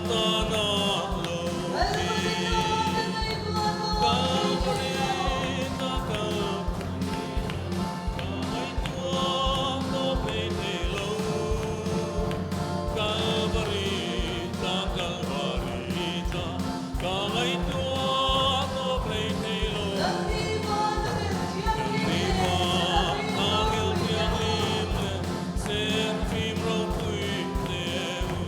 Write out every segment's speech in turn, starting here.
Atana lo thi. Kalvari ta Kalvari ka ngaihtuah tawp hlei thei lo. Kalvari ta Kalvari ta ka ngaihtuah tawp hlei thei lo. Laltipa Angel Thianghlim leh Serafim ropui te u.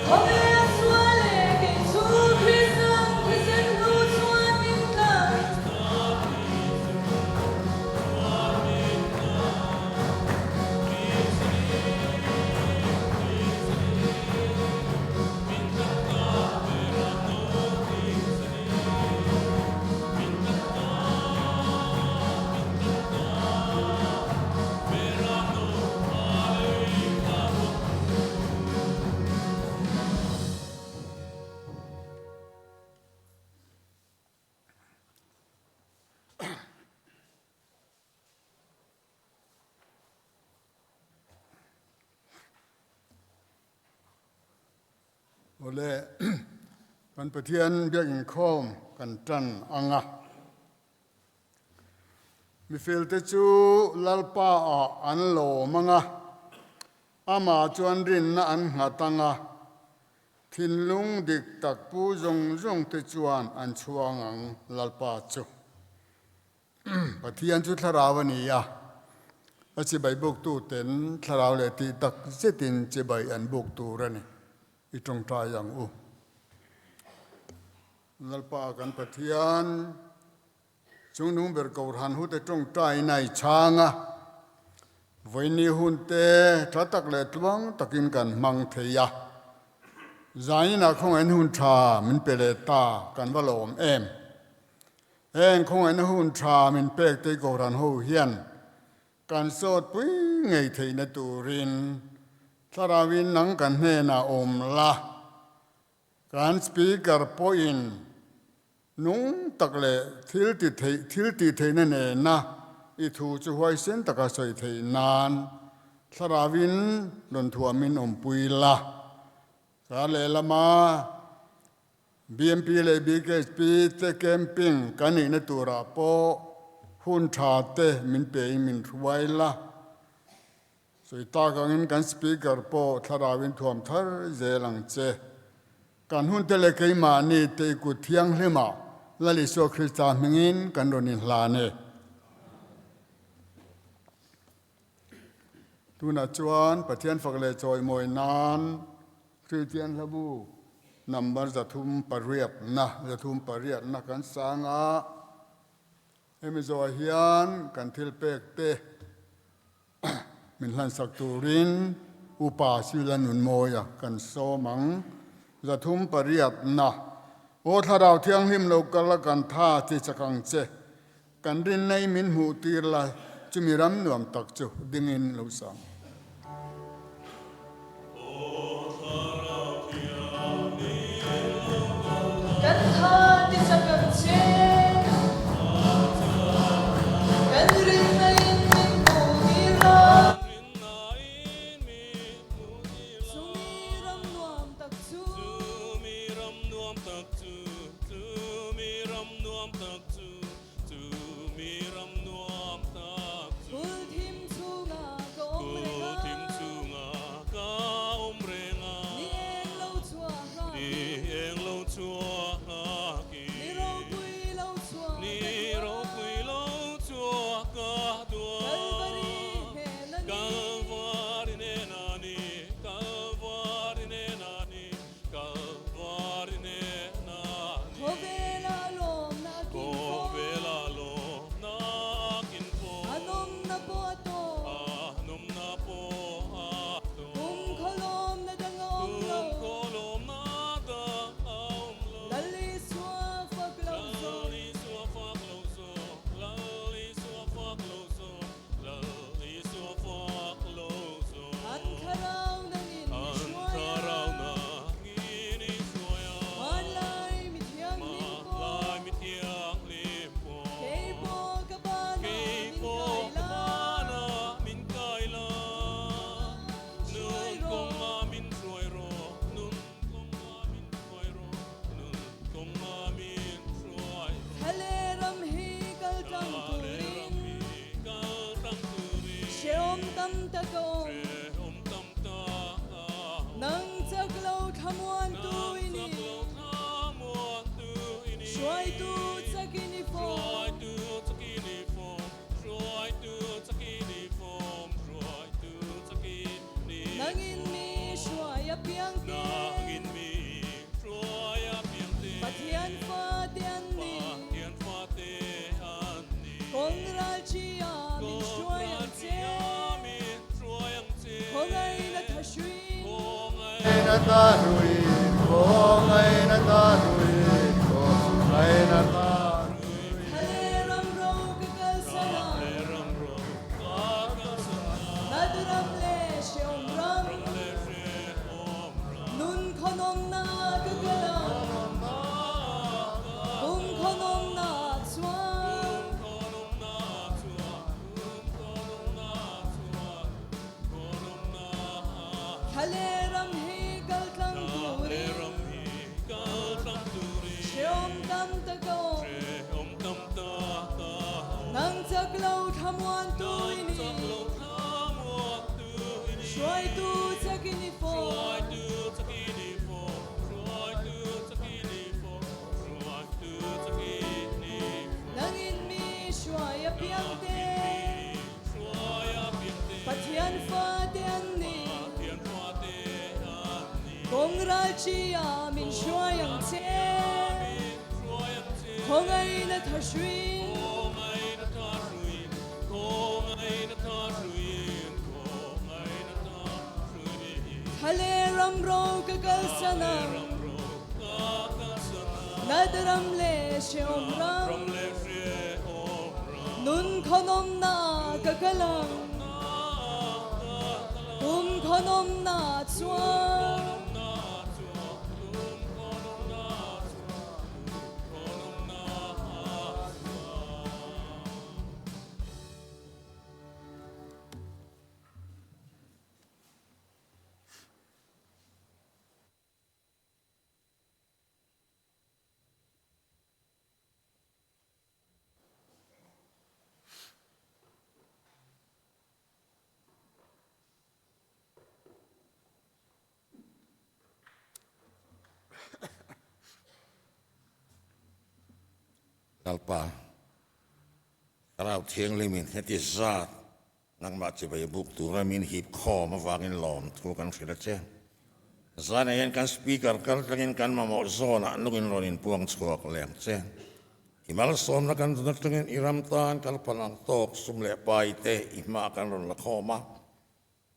Khawvel sual leh kei chu Kristan thisen hnu chuan min tlan. Awle, kan Pathian biakinkhawm kan tan ang a. Mifelte chu Lalpa ah an lawm ang a, amah chuan rinna an nghat ang a, thinlung dik tak pu zawng zawng te chuan an chhuang ang Lalpa chu. Pathian chu thlarau a ni a, a chibai buktu ten thlarau leh tih tak zetin chibai an buk tur a ni. I tawngtai ang u. Lalpa kan Pathian chungnung ber Kohhran hute tawngtai nai chhang a, vawiini hunte tha tak leh tluang takin kan hmang thei a. Zaninah khawngaihna hun tha min pe leh ta kan va lawm em. Heng khawngaihna hun tha min pek te Kohhran ho hian kan sawtpui ngei theihna turin Thlarauin nang kan hnenah awm la. Kan Speaker pawhin nung tak leh thil ti theih thil tih theihna nena i thu chu huaisen taka sawi theih nan Thlarauin rawn thuamin awmpui la. Kar lehlama BMP leh BKHP te camping kan nihna turah pawh hun tha te min pein min hruai la. Sawi tak angin kan Speaker pawh thlarauin thuam thar zel ang che. Kan hunte leh keimahni te i kut thianghlimah Lal Isua Krista hmingin kan rawn inhlan e. Tunah chuan Pathian fak leh chawimawi nan Kristian hlabu number 308 na, 308 na kan sang a. Hemi zawhah hian kan thil pek te min hlansak turin Upa Sila Nunmawia kan sawm ang. 308 na, Aw Thlarau Thianghlim lo kal a kan tha chi chak ang che, kan rinna i min hmuh tir la, chumi ram nuam tak chu dingin lo sang. Kan tha ti chak ang che. Kan rinna in min hmuh tir la. Chumi ram nuam tak chu. Chumi ram nuam tak chu. Chumi ram nuam tak chu. Chumi ram nuam tak chu. Kul thim chhungah ka awm reng a. Kul thim chhungah ka awm reng a. Ni eng lo chhuah nghak Ni eng lo chhuah nghak i. Ni ropui lo chhuah ka Ni duh a. ropui lo chhuah ka duh a. Kalvari hnena ni. Kalvari hnena ni. Kalvari hnena ni. Kalvari hnena ni. Khawvela lawmna a kin fo. Khawvela lawmna a kin fo. A nawmna pawh a tawp. A nawmna pawh a tawp. Kum khaw lawmna dang a awm lo. Kum khaw lawmna dang a awm lo. Lal Isua fak lo zawk. Lal Isua fak lo zawk. Lal Isua fak lo zawk. Lal Isua fak lo zawk. An thlarau nangin i hruai a. An thlarau nangin i hruai a. Hmanlai mi thianghlim pawh. Hmanlai mi thianghlim pawh. Kei pawh ka banah Kei min pawh kai ka la. banah min kai la. Hruai Nun rawh. kawnga min hruai rawh. Nun kawnga min hruai rawh. Nun kawnga min hruai rawh. Thale ram hi kal tlang turin. Hrehawm tam tak a awm. Nang chak lo thlamuan tu i ni. Hruaitu chak i ni fawm. Nangin mi hruai a piang te. na ta ruin khawngaihna ta ruin khawngaihna ta Lalpa, Thlarau Thianghlimin heti zat nangmah chibai buk tura min hip khawm avangin lawm thu kan hrilh a che. Zanah hian kan Speaker kal tlangin kan mamawh zawnah nungin rawn inpuang chhuak leh ang che. I malsawmna kan dun atangin i ram tan kal phan ang tawk sum leh pai te i hmaah kan rawn la khawm a.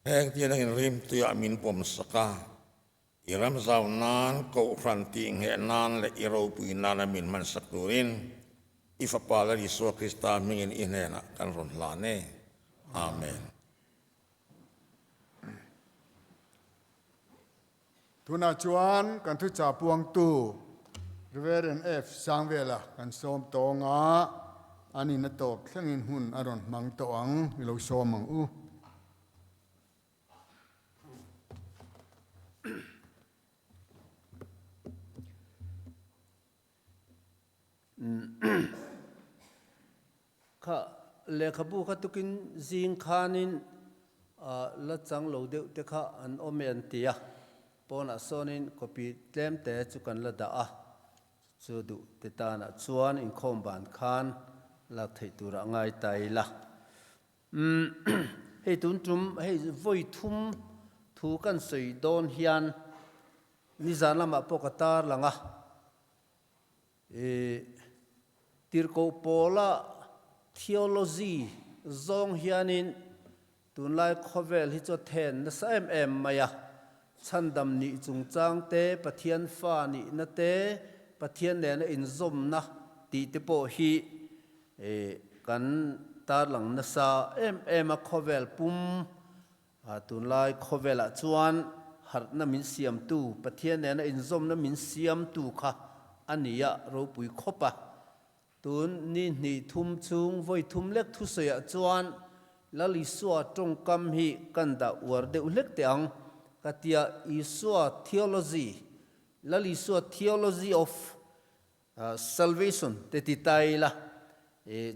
Heng tian angin rimtuiah min pawm sak a. I ram zau nan, kohhran tihngheh nan leh i ropui nana min hmansak turin i Fapa Lal Isua Krista hmingin i hnenah kan rawn hlan e. Amen. Tunah chuan kan thuchah puangtu Rev. F. Sangvela kan sawm tawng a, an in a tawp thlengin hun a rawn hmang tawh ang, i lo sawm ang u. Kha lehkhabu kha tukin zing khanin la chang lo deuh te kha an awm e an ti a, pawnah sawnin copy tlem te chu kan la dah a, chu duh te tanah chuan inkhawm ban khan lak theih turah ngai ta ila. Umm hei tun tum hei vawi thum thu kan sawi dawn hian nizan lamah pawh ka tar lang a, ih tirhkoh pawla theology zawng hianin tunlai khawvel hi chu a then nasa em em mai a, chhandam nih chungchang te, Pathian fa nihna te, Pathian nena inzawmna tih te pawh hi Kan tarlang nasa em em a khawvel pum tunlai khawvelah chuan harhna min siamtu Pathian nena inzawmna min siamtu kha a ni a ropui khawp a. Tun ni hnih thum chhung vawi thum lek thusawiah chuan Lal Isua tawngkam hi kan dah uar deuh hlek teh ang ka tia Isua theology Lal Isua theology of Salvation te ti ta ila,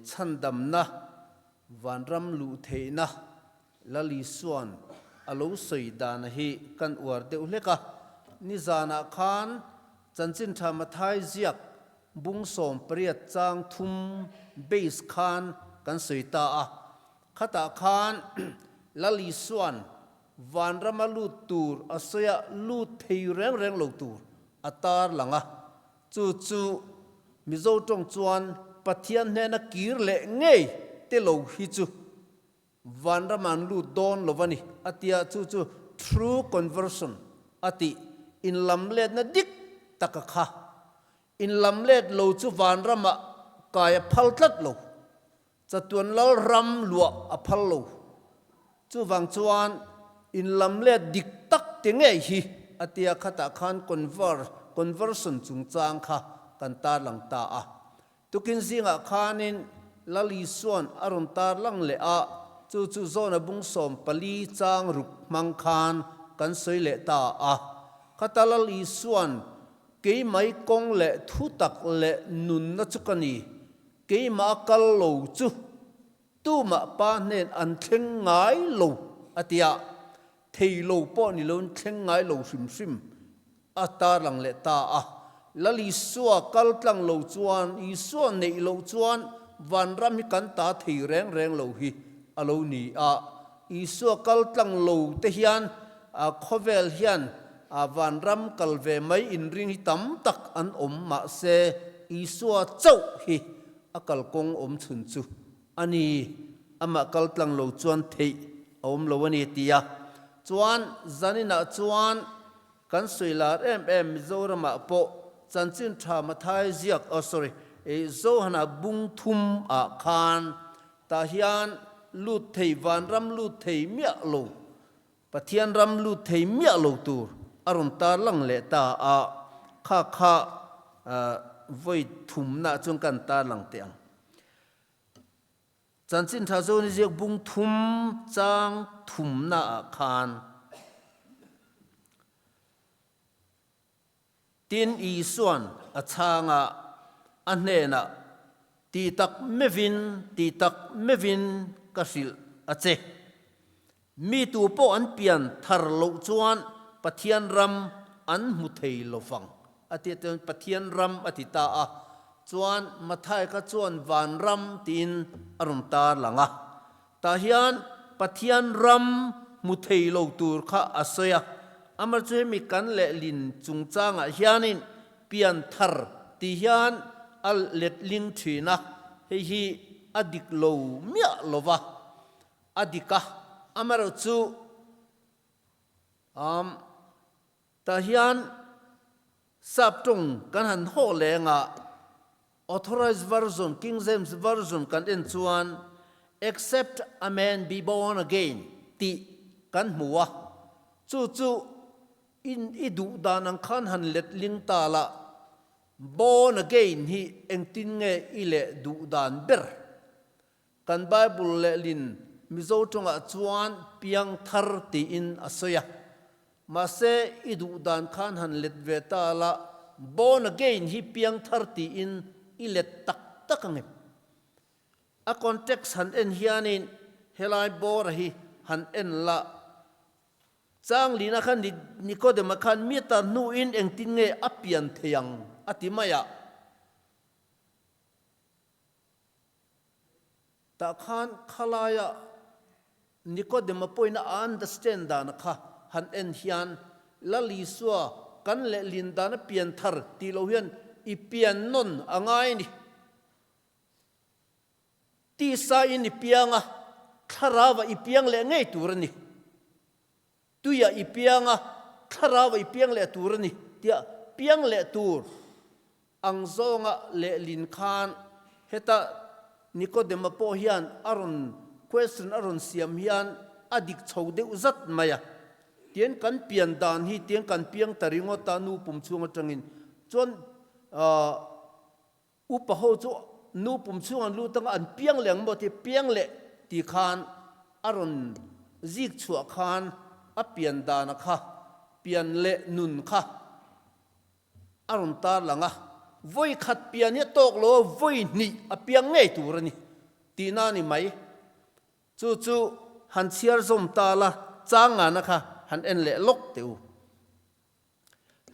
chhandamna, vanram luh theihna Lal Isua'n a lo sawi dana hi kan uar deuh hlek a. Nizanah khan Chanchin Tha Mathai ziak bung 18 chang thum base khan kan sawi ta a. Khatah khan Lal Isua'n vanrama lut tur a sawi a, lut thei reng reng lo tur a tar lang a. Chu chu Mizo tawng chuan Pathian hnena kir leh ngei te lo hi chu vanram an lut dawn lo a ni a tia, chu chu true conversion a tih. Inlamletna dik taka kha. Inlamlet lo chu vanramah kai a phal tlat lo. Chatuan lal ram luah a phal lo. Chuvang chuan inlamlet dik tak te ngei hi a tia khatah khan convert, conversion chungchang kha kan tarlang ta a. Tukin zingah khanin Lal Isua'n a rawn tarlang leh a, chu chu Zawna bung 14 chang ruk hmang khan kan sawi leh ta a. Khata Lal Isua'n Keimai kawng leh thutak leh nunna chu ka ni, keimah kal lo chu tumah pa hnen an thleng ngai lo a ti a, thei lo pawh ni loin thleng ngai lo hrim hrim a tarlang leh ta a. Lal Isua kal tlang lo chuan, Isua neih loh chuan vanram hi kan ta thei reng reng lo hi a lo ni a. Isua kal tlang lo te hian khawvel hian vanram kal ve mai inring hi tam tak an awm mahse Isua chauh hi a kalkawng awm chhun chu a ni. Amah kal tlang lo chuan theih a awm lo a ni ti a. Chuan zaninah chuan kan sawi lar em em Mizoramah pawh chanchin tha Mathai ziak oh sorry Johana bung thum ah khan tah hian lut thei vanram lut thei miah lo Pathian ram lut thei miah lo tur a rawn tarlang leh ta a, kha kha vawi thumna chuan kan tarlang teh ang. Chanchin tha zawn i ziak bung thum chang thumna ah khan Tin Isuan a chhang a, a hnenah, Ti tak mevin, ti tak mevin ka hrilh a che. Mi tu pawh an pian thar loh chuan Pathian ram an hmu thei lo vang. A ti chuan Pathian ram a ti ta a, chuan Mathai kha chuan van ram tiin a rawn tar lang a. Tah hian Pathian ram hmu thei lo tur kha a sawi a, amah chu hemi kan lehlin chungchangah hianin pian thar tih hian a letling thin a, hei hi a dik lo miah lo va, a dik a, amaherawhchu um tah hian sap tawng kan han haw leng a, Authorized Version, King James Version kan en chuan Except a man be born again tih kan hmu a, chu chu in i duh dan ang khan han let ling ta la, born again hi engtin nge i leh duh dan ber? Kan Bible lehlin Mizo tawngah chuan piang thar tiin a sawi a. Mahse, i duh dan khan han let ve ta la, born again hi piang thar tiin i let tak tak ang em? A context han en hianin helai bawra hi han en la, Changlina khan Nikodema khan mi tar hnuin engtin nge a pian thei ang a ti mai a. Tah khan khalaia Nikodema pawhin a understand dana kha han en hian Lal Isua kan lehlin dana pian thar tih lo hian i pian nawn a ngai a ni. Tisa in i piang a, thlarauah i piang leh ngei tur a ni. Tuiah i piang a, thlarauah i piang leh tur a ni tia piang leh tur ang zawnga lehlin khan heta Nikodema pawh hian a rawn question a rawn siam hian a dik chho deuh zat mai a. Tiang kan pian dan hi tiang kan piang ta ringawt a nu pum chhung atangin chuan Upa ho chu nu pum chhung an lut anga an piang leh ang maw ti piang leh ti khan a rawn zik chhuah khan a pian dana kha pian leh nun kha a rawn tar lang a, vawi khat pian hi a tawk lo a vawi hnih a piang ngei tur a ni tihna a ni mai. Chu chu han chhiar zawm ta la chang ngana kha han en leh lawk teh u.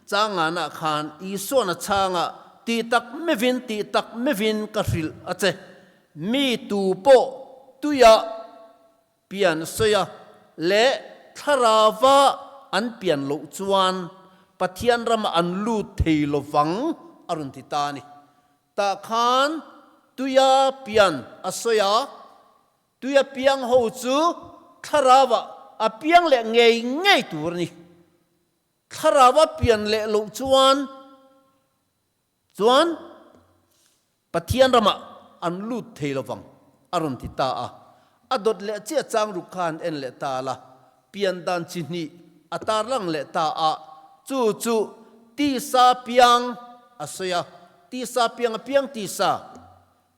Changanah khan Isuan a chhang a, Tih tak mevin, tih tak mevin ka hrilh a che. Mi tu pawh tuiah pian sawi a leh thlarauva an pian loh chuan Pathian ramah an lut thei lo vang a rawn ti ta a ni. Tah khan tuia pian a sawi a, tuia piang ho chu thlarauah a piang leh ngei ngei tur a ni. Thlarau a pian leh loh chuan chuan Pathian ramah an lut thei lovang a rawn ti ta a. A dawt leh chiah chang ruk kha an en leh ta a la, pian dan chi hnih a tarlang leh ta a, chu chu tisa piang a sawi a, tisa piang a piang tisa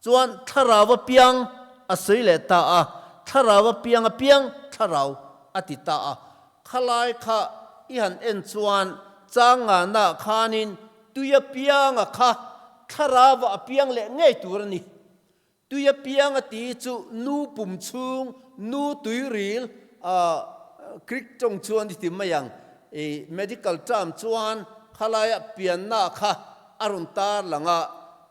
chuan thlarau a piang a sawi leh ta a, thlarau a piang a piang thlarau a ti ta a. Khalai kha i han en chuan changana khanin tui a pianga kha thlarau a piang leh ngei tur a ni. Tui a piang a ti chu nu pum chhung, nu tuiril, Greek tawng chuan i ti mai ang, i medical term chuan khalaia pianna kha a rawn tar lang a,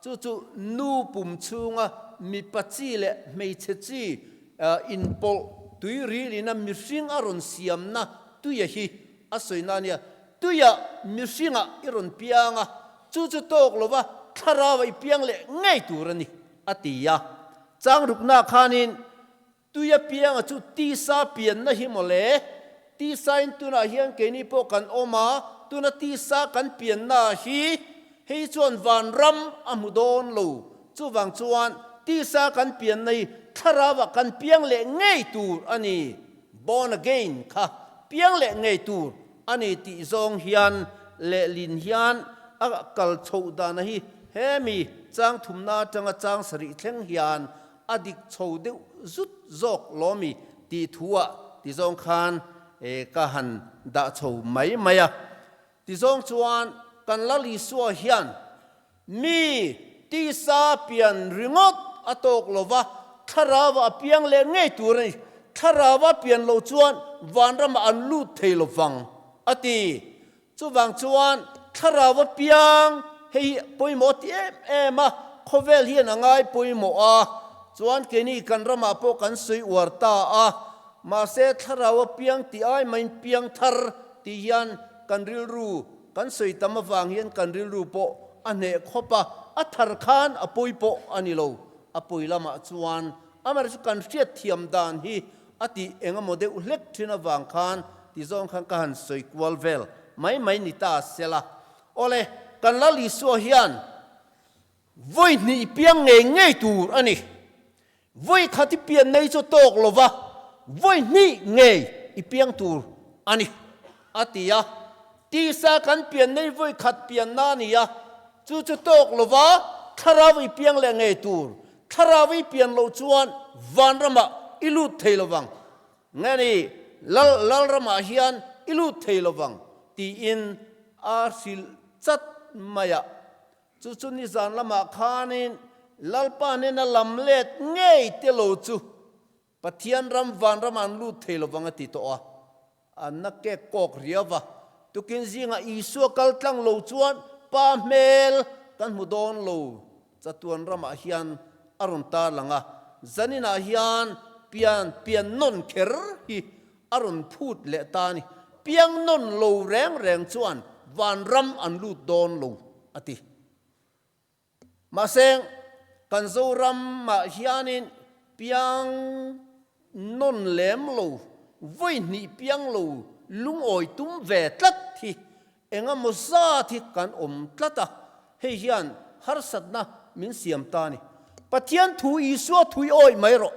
chu chu nu pum chhunga mipa chi leh hmeichhe chi inpawlh tuirilina mihring a rawn siamna tuia hi a sawina a nia. Tuia mihringah i rawn piang a, chu chu tawk lova thlarau i piang leh ngei tur a ni, a ti a. Changrukna khanin tuia pianga chu tisa pianna hi maw le? Tisain tunah hian keini pawh kan awm a, tuna tisa kan pianna hi hei chuan vanram a hmu dawn lo. Chuvang chuan tisa kan pianna hi thlarauah kan piang leh ngei tur a ni. Born again kha piang leh ngei tur a ni tih zawng hian lehlin hian a kal chhoh dana hi hemi chang thumna atanga chang sarih thleng hian a dik chho deuh zut zawk lawmi tih thu-ah ti zawng khan ka han dah chho mai mai a. Ti zawng chuan kan Lal Isua hian Mi tisa pian ringawt a tawk lo va, thlarau a piang leh ngei tur a ni. Thlarau a pian loh chuan vanramah an lut thei lo vang, a ti. Chuvang chuan thlarau a piang hei hi pawimawh a ti em em a, khawvel hian a ngai pawimawh a, chuan keini kan ramah pawh kan sawi uar ta a, mahse thlarau a piang tih ai maiin piang thar tih hian kan rilru Kan sawi tam avang hian kan rilru pawh a hneh khawp a, a thar khan a pawi pawh a ni lo. A pawi lamah chuan amaherawhchu kan hriat thiam dan hi a tih eng emaw deuh hlek thin avang khan ti zawng khan ka han sawi kual vel mai mai ni ta sela. Awle, kan Lal Isua hian vawi hnih piang ngei ngei tur a ni. Vawi khat i pian nei chu tawk lo va, vawi hnih ngei i piang tur a ni, a ti a. Tisa kan pian nei vawi khat pianna a ni a, chu chu tawk lo va, thlarau i piang leh ngei tur. Thlarau i pian loh chuan vanramah i lut thei lo vang. Nge ni, Lal Lalramah hian i lut thei lo vang, tiin a hrilh chat mai a. Chu chu nizan lamah khanin Lalpa hnena lam let ngei te lo chu Pathian ram vanram an lut thei lovang a ti tawh a, an na kek kawk riau va. Tukin zingah Isua kal tlang lo chuan Pa hmel kan hmu dawn lo chatuan ramah hian a rawn tarlang a, zaninah hian pian pian nawn kher hi a rawn phut leh ta a ni. Piang nawn lo reng reng chuan vanram an lut dawn lo a ti. Mahse, kan Zoramah hianin piang nawn lem lo, vawi hnih piang lo lungawi tum ve tlat hi engemaw zat hi kan awm tlat a, hei hian harsatna min siam ta a ni. Pathian thu Isua thui awih mai rawh.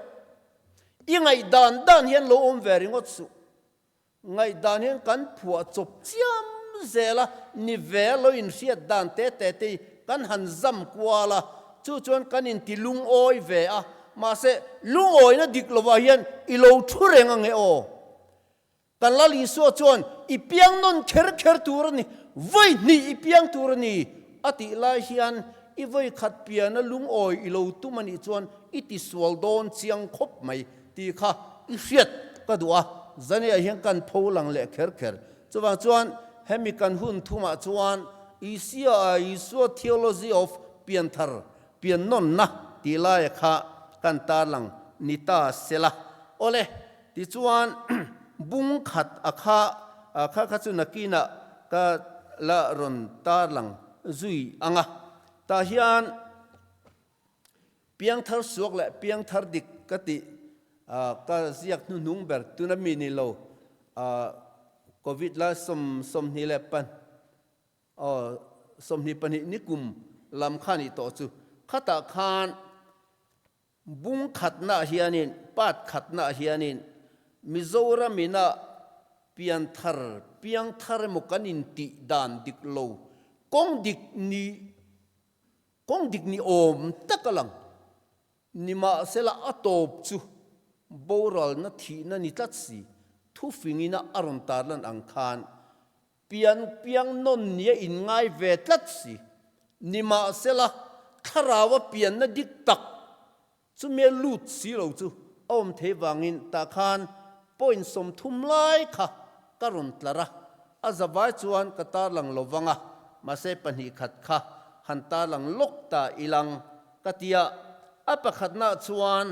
I ngaihdan dan hian lo awm ve ringawt suh. Ngaihdan hian kan phuah chawp chiam zel a, ni ve lo inhriat dan te te te hi kan han zam kual a, chu chuan kan inti lungawi ve a, mahse lungawina dik lovah hian i lo thu reng ange aw. Kan Lal Isua chuan i piang nawn kher kher tur a ni, vawi hnih i piang tur a ni a tih lai hian i vawi khat piana lungawi i lo tum a nih chuan i tisual dawn chiang khawp mai tih kha i hriat ka duh a, zaniah hian kan pho lang leh kher kher. Chuvang chuan hemi kan hun thumah chuan Isia Isua Theology of Pianthar Piannawnna tih laia kha kan tarlang ni ta sela. Awle, tichuan bung khat a kha kha kha chu nakinah ka la rawn tarlang zui ang a. Tah hian Piangthar suak leh piangthar dik ka tih ka ziak hnuhnung ber tuna mi ni lo. Covid lai sawm 20 leh pan aw 22 nikum lam kha nih tawh chu. Khatah khan bung khatnaah hianin part khatnaah hianin Mizoram ina pianthar piangthar emaw kan intih dan dik lo kawng dik ni kawng dik ni awm tak a lang. Nimahsela a tawp chu boralna thihna ni tlat si, thufingina a rawn tarlan ang khan pian piang nawn nia inngai ve tlat si. Nimahsela thlarau a pianna dik tak chumia lut si lo chu a awm thei vangin tah khan point 30 lai kha ka rawn tlar a, a zavai chuan ka tarlang lo vang a, mahse pahnih khat kha han tarlang lawk ta ilang. Ka ti a, a pakhatnaah chuan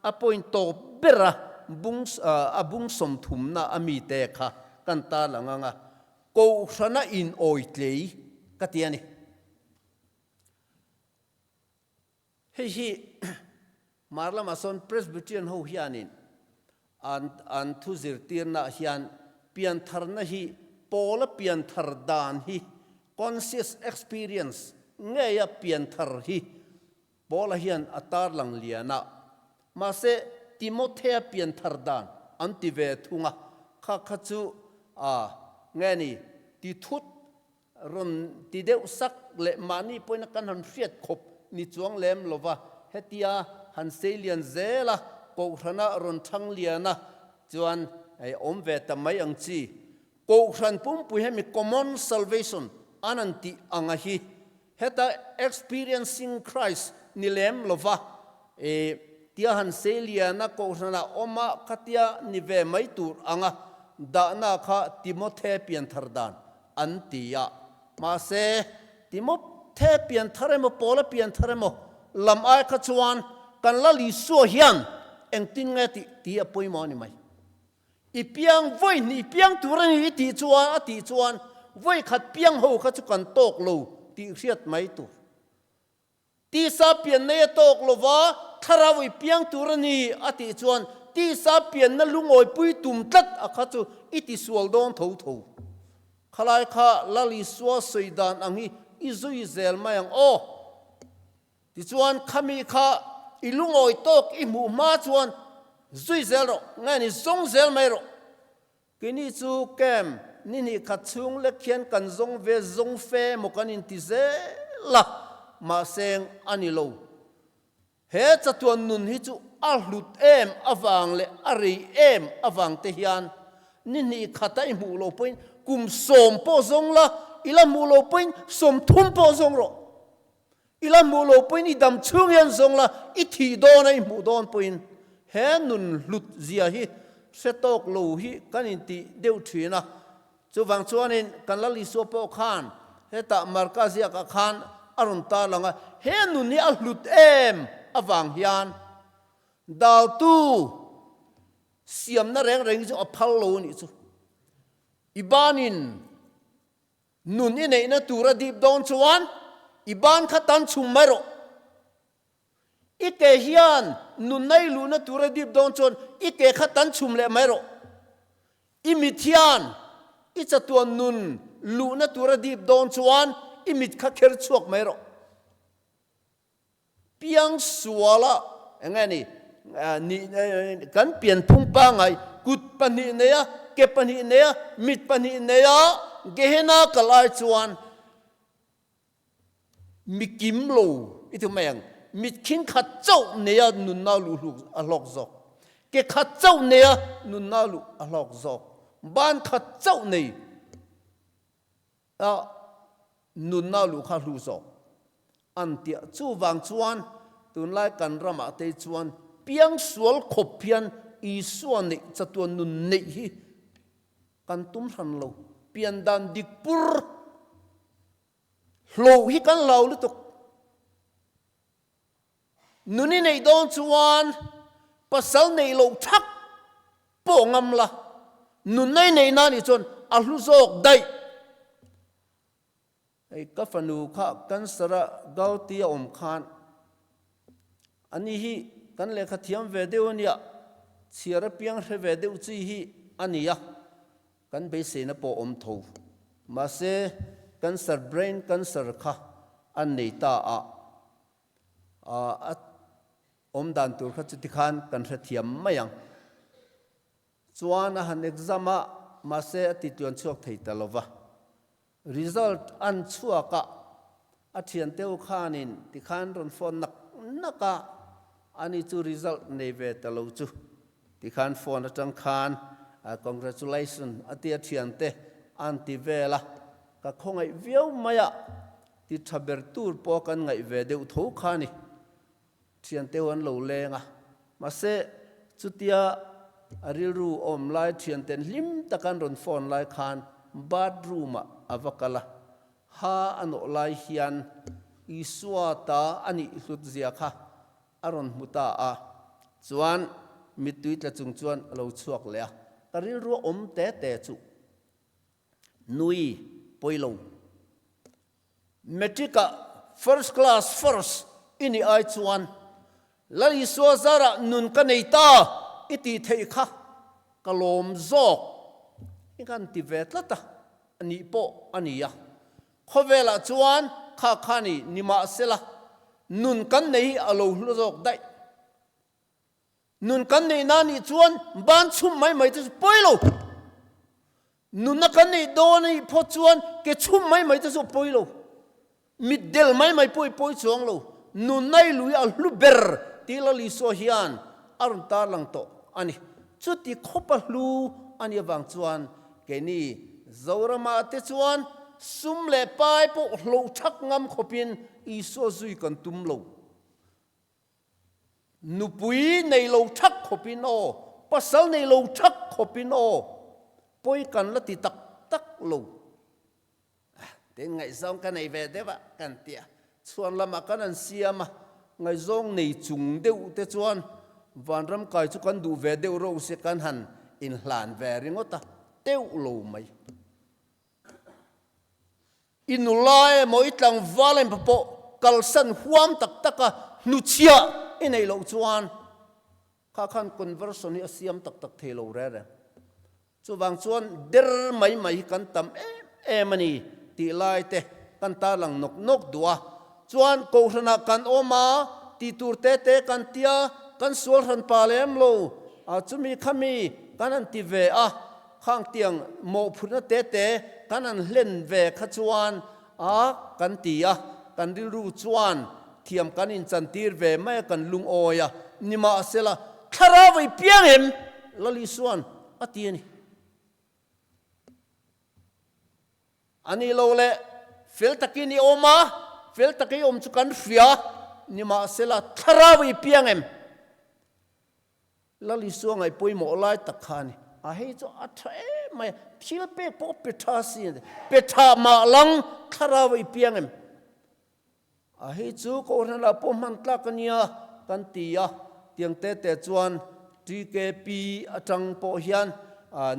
a point tawp ber a bung a bung sawmthumna a mite kha kan tarlang ang a, Kohhrana inawi tlei ka ti a ni. Hei hi Hmar lamah sawn Presbyterian ho hianin an an thu zirtirnaah hian piantharna hi pawla pianthar dan hi conscious experience ngeia pianthar hi pawla hian a tarlang lian a. Mahse Timothea pianthar dan an ti ve thung a, kha kha chu a nge ni ti thut Rawn ti deuh sak leh mahni pawhin a kan han hriat khawp ni chuang lem lo va, hetia han sei lian zel a, Kohhrana rawn thang lian a chuan hei awm ve ta mai ang chi. Kohhran pumpui hemi common salvation an han tih ang a hi heta experiencing Christ ni lem lo va, e tia han sei lian a Kohhranah awm a khatia ni ve mai tur ang a dahna kha Timothe pianthar dan an ti a. Mahse, Timothe pianthar emaw, Paula pianthar emaw lam ai kha chuan kan Lal Isua hian engtin nge tih tih a pawimawh a ni mai. I piang vawi hnih piang tur a ni i tih chuan a tih chuan vawi khat piang ho kha chu kan tawk lo tih hriat mai tur. Tisa pian nei a tawk lo va, thlarau i piang tur a ni, a tih chuan tisa pianna lungawipui tum tlat a kha chu i tisual dawn tho tho. Khalai kha Lal Isua sawi dan ang hi i zui zel mai ang aw. Tichuan khami kha i lungawi tawk i hmuh hma chuan zui zel rawh, nge ni zawng zel mai rawh. Keini chu camp ni hnih khat chhung lek hian kan zawng ve zawng fe emaw kan inti zel a, mahse a ni lo. He chatuan nun hi chu a hlut em avang leh a rei em avang te hian ni hnih khata i hmuh lo pawhin kum 10 pawh zawng la, i la hmuh lo pawhin 30 pawh zawng rawh. I la hmuh lo pawhin i dam chhung hian zawng la, i thih dawn a i hmuh dawn pawhin he nun hlut zia hi hre tawk lo hi kan intih deuh thin a. Chuvang chuanin kan Lal Isua pawh khan hetah Marka ziakah khan a rawn tarlang a, he nun hi a hlut em avang hian daltu siamna reng reng hi chu a phal lo a nih chu. I banin Nun i neihna tur a dip dawn chuan i ban kha tan chhum mai rawh. I ke hian nunna i luhna tur a dip dawn chuan i ke kha tan chhum leh mai rawh. I mit hian i chatuan nun luhna tur a dip dawn chuan i mit kha kher chhuak mai rawh. Piang suala eng nge ni kan pianphung pangai kut pahnih neia ke pahnih neia mit pahnih neia Gehenna kal ai chuan mi kim lo i ti mai ang mit khing khat chauh neia nunna luh hluk a hlawk zawk ke khat chauh neia nunna luh a hlawk zawk ban khat chauh nei A nunna luh kha hlu zawk an tia. Chuvang chuan tunlai kan ramah te chuan piangsual khawp hian Isua neih chatuan nun neih hi kan tum hran lo. Pian dan dik pur hloh hi kan hlau lutuk. Nun i neih dawn chuan pasal neih loh thak pawh ngam la, nunna i neih na nih chuan a hlu zawk daih. Hei ka fanu kha cancer a gauti a awm khan ani hi kan lehkha thiam ve deuh a nia, chhiar apiang hre ve deuh chi hi a ni a. Kan beiseina pawh awm tho. Mahse, cancer brain cancer kha an nei ta a, a awm dan tur kha chuti khan kan hrethiam mai ang. Chuan a han exam a, mahse a ti tluan chhuak thei ta lo va. Result an chhuak a, a thianteu khanin tikhan rawn phone nak nak a, ani chu result nei ve ta lo chu tikhan phone atang khan congratulation a tia thiante an ti vel a, ka khawngaih viau mai a, ti tha ber tur pawh kan ngaih ve deuh tho kha ni. Thianteu an lo leng a, mahse chutia a rilru awm lai thianten hlim taka an rawn phone lai khan bathroom ah a va kal a, ha a nawh lai hian Isua ta a nih hlut zia kha a rawn hmu ta a, chuan mittui tla chung chuan a lo chhuak leh a, ka rilru a awm te te chu nui pawi lo. Matric ah first class first i nih ai chuan Lal Isua zarah nun ka nei ta i tih theih kha ka lawm zawk i kan ti ve tlat a, a nih pawh a ni a. Khawvelah chuan kha kha ni nimahsela nun kan nei hi a lo hlu zawk daih. Nun kan neih na nih chuan ban chhum mai mai te chu pawi lo. Nunna kan neih dawn a nih phawt chuan ke chhum mai mai te chu a pawi lo. Mit del mai mai pawh i pawi chuang lo. Nunna i lui a hlu ber tih Lal Isua hian a rawn tarlang tawh a ni. Chuti khawpa hlu a nih avang chuan keini Zoramah te chuan sum leh pai pawh hloh thak ngam khawpin Isua zui kan tum lo. Nupui nei lo thak khawpin aw, pasal nei lo thak khawpin aw, pawi kan la ti tak tak lo. Tin ngaihzawng ka nei ve deuh a kan ti a, chhuan lamah kan an siam a, ngaihzawng nei chung deuh te chuan vanram kai chu kan duh ve deuh ro se kan han inhlan ve ringawt a, teuh lo mai. I nula emaw i tlangval emaw pawh kalsan huam tak tak a hnuchhiah i neih loh chuan kha khan conversion hi a siam tak tak thei lo reng reng. Chuvang chuan der mai mai hi kan tam em em a ni tih lai te kan tarlang nawk nawk duh a. Chuan kohhranah kan awm a, tih tur te te kan tia, kan sual hran pa lem lo, chumi khami kan han ti ve a. Khang tiang mawhphurhna te te kan han hlen ve kha chuan a kan ti a, kan rilru chuan thiam kan inchantir ve mai a, kan lungawi a, nimahsela thlarau ei piang em? Lal Isua'n a ti a ni. A nih lo le, fel takin i awm a, fel taka i awm chu kan hria, nimahsela thlarau ei piang em? Lal Isua ngaih pawimawh lai tak kha a ni. A hei chu a tha em mai a, thil pek pawh pe tha si a ni. Pe tha mah lang thlarau i piang em? A hei chu Kohhran ah pawh hman tlak a nia kan ti a, tiang te te chuan TKP atang pawh hian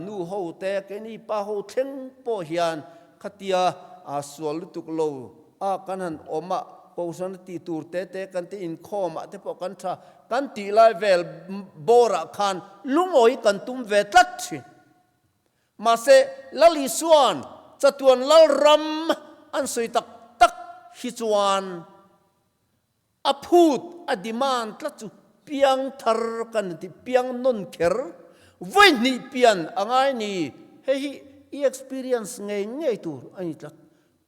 nu ho te keini pa ho thleng pawh hian khatia sual lutuk lo a kan han awm a, Kohhran a tih tur te te kan ti inkhawm ah te pawh kan tha kan tih lai vel bawr ah khan lungawi kan tum ve tlat thin. Mahse, Lal Isua'n chatuan Lalram an sawi tak tak hi chuan a phut a demand tlat chu piang thar kan ti, piang nawn kher, vawi hnih pian a ngai ni, hei hi i experience ngei ngei tur a ni tlat.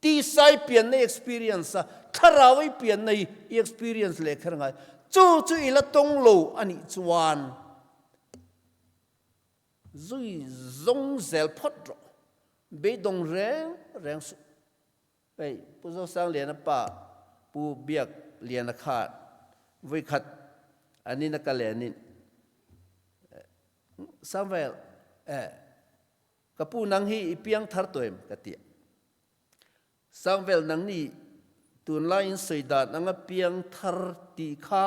Tisai pianna i experience a, thlarau i pianna hi i experience leh kher ngai. Chu chu i la tawng lo a nih chuan zui zawng zel phawt rawh, beidawng reng reng suh. Hei Pu Zosangliana pa Pu Biak Liana kha vawikhat an in a ka len in Samuel eh ka pu nang hi i piang thar tawh em ka ti a. Samuel nang nih tunlai in sawi dan anga piang thar tih kha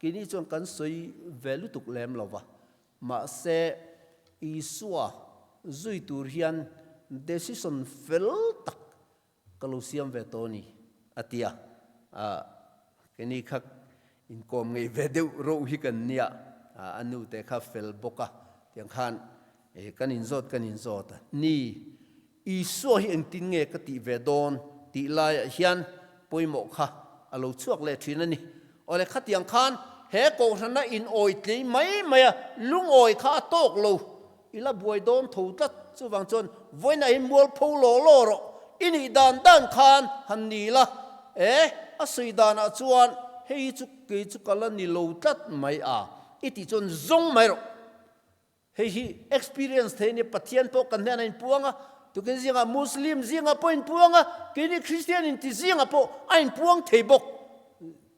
keini chuan kan sawi ve lutuk lem lo va. Mahse, Isua zui tur hian decision fel tak ka lo siam ve tawh a ni, a ti a. Keini kha inkawm ngei ve deuh roh hi kan nia, a nute kha fel bawk a, tiang khan. Kan inzawt kan inzawt a ni. Isua hi engtin nge ka tih ve dawn tih laiah hian pawimawh kha a lo chhuak leh thin a ni. Awle khatiang khan he kohhrana inawi tlei mai mai a, lungawi kha a tawk lo. I la buai dawn tho tlat. Chuvang chuan vawiinah hi mualpho law law rawh. I nih dan dan khan han ni la. E, a sawi danah chuan hei hi chu kei chu ka la ni lo tlat mai a, i tih chuan zawng mai rawh. Hei hi experience thei a ni, Pathian pawh kan hnenah a inpuang a, tukin zingah Muslim zingah pawh a inpuang a, keini Christian inti zingah pawh a inpuang thei bawk.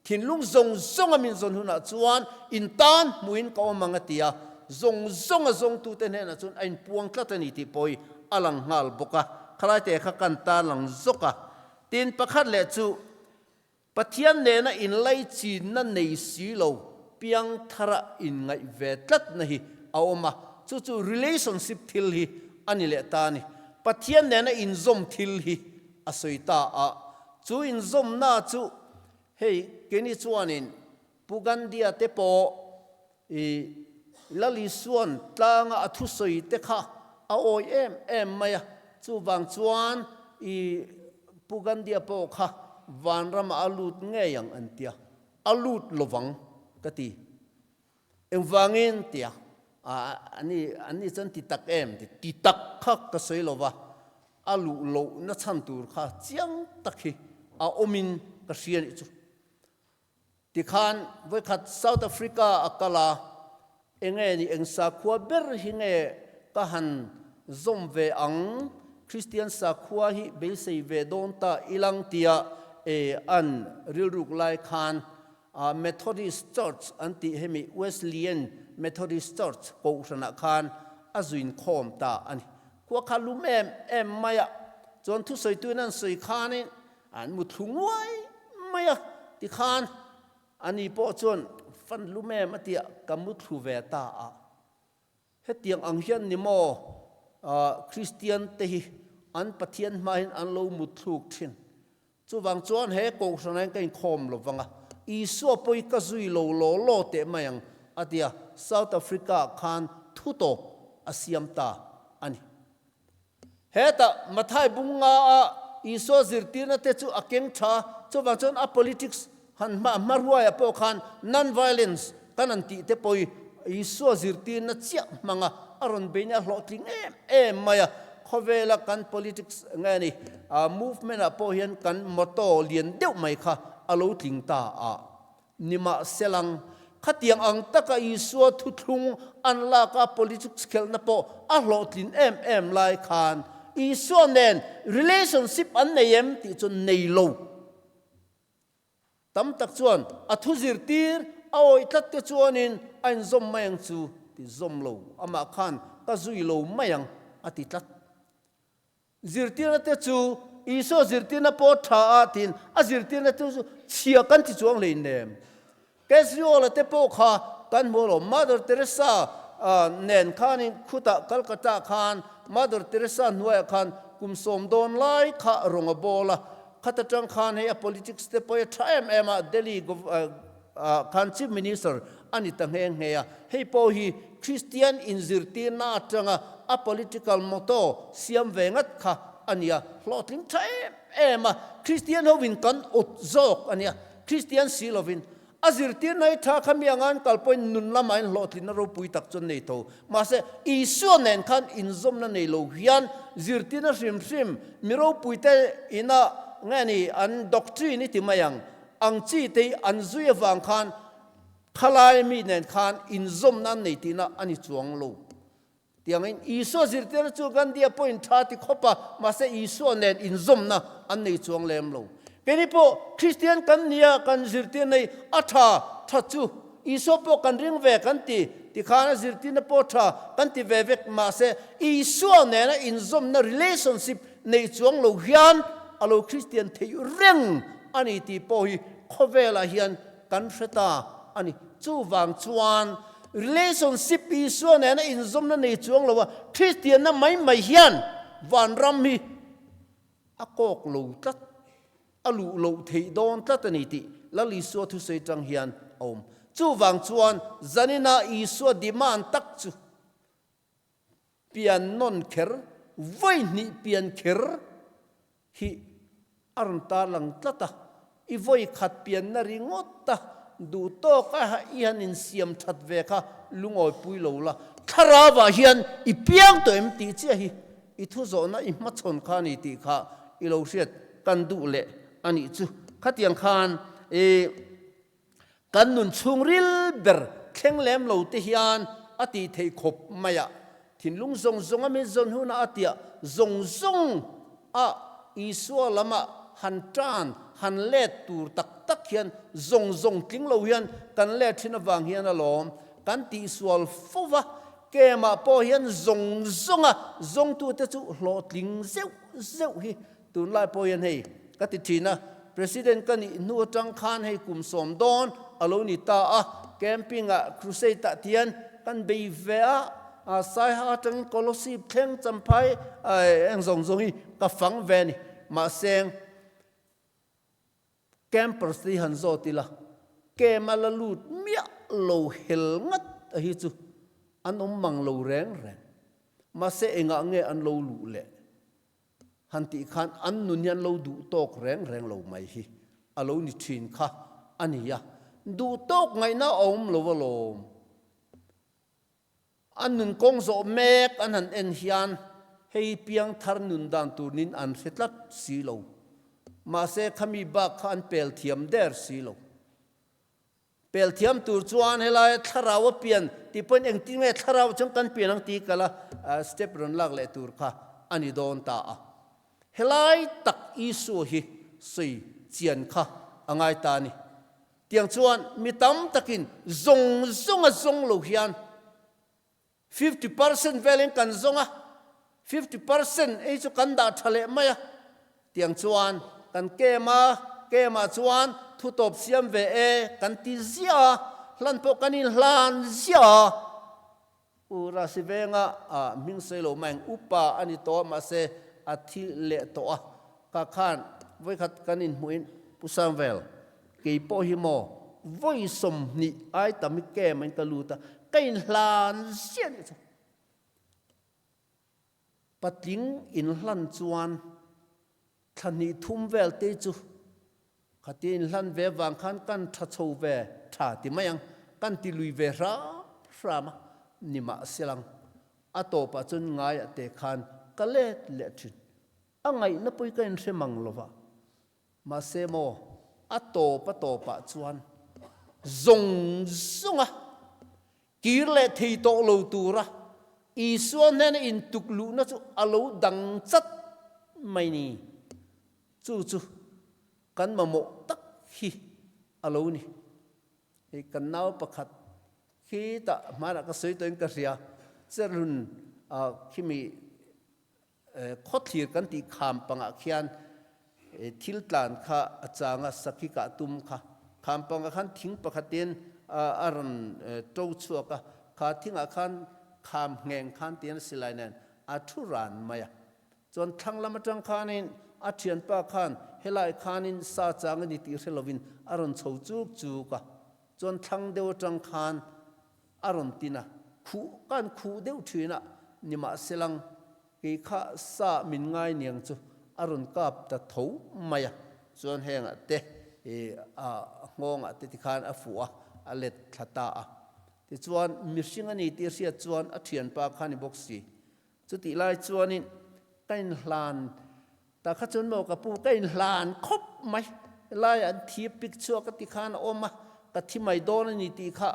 Thinlung zawng zawnga min zawn hunah chuan in tan hmuhin ka awm ang a ti a, zawng zawnga zawngtute hnenah chuan a inpuang tlat a ni tih pawh hi a lang nghal bawk a, khalaite kha kan tarlang zawk a. Tin, pakhat leh chu Pathian nena inlaichinna nei si lo piangthara inngaih ve tlatna hi a awm a, chu chu relationship thil hi a ni leh ta a ni. Pathian nena inzawm thil hi a sawi ta a, chu inzawmna chu hei keini chuanin Pu Gandhi-a te pawh i Lal Isua'n tlanga a thusawi te kha a awi em em mai a, chuvang chuan i Pu Gandhi-a pawh kha vanramah a lut ngei ang an tia, a lut lovang ka ti. Engvangin tia, a ani ani chuan ti tak em ti, ti tak kha ka sawi lova, a luh lohna chhan tur kha chiang tak hi a awmin ka hria nih chu. Tikhan vawikhat South Africa a kal a, enge ni eng sakhua ber hi nge ka han zawm ve ang, Christian sakhua hi beisei ve dawn ta ilang tia e an rilruk lai khan Methodist Church an tih hemi Wesleyan Methodist Church kohhranah khan a zuin khawm ta a ni. Khua kha lum em em mai a, chuan thusawituin an sawi khanin An mu thlu nguai mai a, tikhan ani pawh chuan fan lum em a tia ka mu thlu ve ta a. Hetiang ang hian ni maw Kristian te hi an Pathian hmain an lo mut thluk thin. Chuvang chuan he kohhran ah hian ka inkhawm lo vang a, Isua pawh hi ka zui lo law law teh mai ang a tia South Africa ah khan thu tawp a siam ta a ni. Hetah Mathai bunga a Isua zirtirna te chu a keng tha, chuvang chuan a politics han hma hmaruaiah pawh khan non-violence kan han tih te pawh hi Isua zirtirna chiah hmanga a rawn beihna a hlawhtling em em mai a. Khawvela kan politics nge ni movement ah pawh hian kan motto lian deuh mai kha a lo tling ta a. Nimahselang, khatiang ang taka Isua thuthlung an lak a politics khelhna pawh a hlawhtlin em em lai khan Isua nen relationship an nei em tih chu nei lo. Tam tak chuan a thu zirtir a awih tlat te chuanin a inzawm mai ang chu ti zawm lo, amah khan ka zui lo mai ang a ti tlat. Zirtirna te chu Isua zirtirna pawh tha a tiin a zirtirna te chu chhia kan ti chuang hlei nem. Kejriwal-a te pawh kha kan hmu alawm. Mother Teresa nen khanin khutah Calcutta khan Mother Teresa hnuaiah khan kum sawm dawn lai kha rawng a bawl a. Khat atang khan hei a politics te pawh hi a tha em em a, Delhi khan Chief Minister a ni ta nghe nghe a. Hei pawh hi Kristian inzirtirna atanga a political motto siam ve ngat kha a nia, hlawhtling tha em em a, Kristian hovin kan awt zawk a nia, Kristian si lovin. A zirtirna hi tha kha mi anga an kal pawhin nun lamah in hlawhtlinna ropui tak chu an nei tho. Mahse, Isua nen khan inzawmna nei lo hian zirtirna hrim hrim mi ropuite ina nge ni an doctrine i ti mai ang ang chi te hi an zui avang khan Khalai mi nen khan inzawmna an nei tihna a ni chuang lo. Tiangin Isua zirtirna chu Gandhi-a pawhin tha ti khawp a, mahse Isua nen inzawmna an nei chuang lem lo. Keini pawh Kristian kan nia kan zirtirna hi a tha tha chu Isua pawh kan ring ve kan ti, tikhan a zirtirna pawh tha kan ti ve vek, mahse Isua nena inzawmna relationship nei chuang lo hian a lo Kristian theih reng a ni tih pawh hi khawvelah hian Kan hre ta a ni. Chuvang chuan relationship Isua nena inzawmna nei chuang lo a, Kristianna mai mai hian vanram hi a kawk lo tlat, a luh loh theih dawn tlat a ni tih Lal Isua thusawi tang hian a awm. Chuvang chuan zanina Isua demand tak chu. Pian nawn kher, vawi hnih pian kher hi a rawn tarlang tlat a, i vawi khat pianna ringawt a duh tawk a i han insiam that ve kha lungawi pui lo la, thlarauah hian i piang tawh em tih chiah hi i thu zawhna i hmachhawn kha a ni tih kha i lo hriat kan duh leh a nih chu. Khatiang khan i. Kan nun chhungril ber thleng lem lo te hian a tih theih khawp mai a, thinlung zawng zawng a min zawn hunah a tiah zawng zawng a Isua lamah han tan han let tur tak tak hian zawng zawng tling lo hian kan let thin avang hian alawm kan tihsual fo va, kemah pawh hian zawng zawnga zawngtute chu hlawhtling zeuh zeuh hi Tunlai pawh hian hei ka ti thin a, President ka nih hnu atang khan hei kum sawm dawn a lo ni ta a, camping ah crusade ah tian kan bei ve a, Saiha atangin Kolosip thleng Champhai eng zawng zawng hi ka fang ve a ni. Mahse campers te hi han zawt ila, camp a la lut miah lo hel ngat a hi chu an awm mang lo reng reng. Mahse engah nge an lo luh leh? Han tih khan an nun hi an lo duh tawk reng reng lo mai hi a lo ni thin kha a ni a, duh tawk ngaihna a awm lo alawm. An nun kawng zawh mek an han en hian hei piangthar nun dan tur nin an hre tlat si lo. Mahse khami bak kha an pel thiam der si lo. Pel thiam tur chuan helai thlarau a pian tih pawhin engtin nge thlarau chuan kan pian ang tih kala step rawn lak leh tur kha a ni dawn ta a. Helai tak Isua hi sawi chian kha a ngai ta a ni. Tiang chuan mi tam takin zawng zawnga zawng lo hian 50% velin kan zawng a, 50% ei chu kan dah tha leh mai a, tiang chuan kan kem a, kem ah chuan thu tawp siam ve e kan ti ziah a, hlan pawh kan inhlan ziah a. U Rasi venga ah hming sawi lo mai ang, upa a ni tawh a mahse a thi leh tawh a, ka khan vawikhat kan inhmuhin Pu Sangvel, Kei pawh hi maw vawi 20 ai tam hi camp in ka lut a, ka inhlan ziah nih chu. Patling inhlan chuan thla hnih thum vel te chu khati inhlan ve vang khan kan tha chho ve tha ti mai ang, kan ti lui ve hram hram a, nimahselang a tawpah chuan ngaiah te khan ka let leh thin. A ngaihna pawh hi ka inhre mang lova. Mahse maw, a tawp a tawpah chuan zawng zawnga kir leh thei tawh lo tura Isua hnena intuk luhna chu a lo dang chat mai ni. Chu chu kan mamawh tak hi a lo ni. Hei kan nau pakhat khitah hmanah ka sawi tawhin ka hria, Cherhlun khimi Khawthlir kan tih kham pangah khian thil tlan kha a chang a, sakhi kah tum kha. Kham pangah khan thing pakhatin a rawn to chhuak a, kha thingah khan kham ngheng khan tiin a silai nen a thu ran mai a. Chuan thlang lam atang khanin a thianpa khan helai khanin sa chang a ni tih hre lovin a rawn chho chuk chuk a. Chuan thlang deuh atang khan A rawn tin a, khuh kan khuh deuh thin a, nimahselang kei kha sa min ngai niang chu a rawn kap ta tho mai a, chuan hengah te a nghawngah te tikhan a fuh a, a let thla ta a. Tichuan mihring a ni tih hriat chuan a thianpa kha ni bawk si. Chutih lai chuanin ka inhlan Ta kha chuan maw ka pu ka inhlan khawp mai, helaiah an thi pik chhuak a ti khan a awm a, ka thi mai dawn a ni tih kha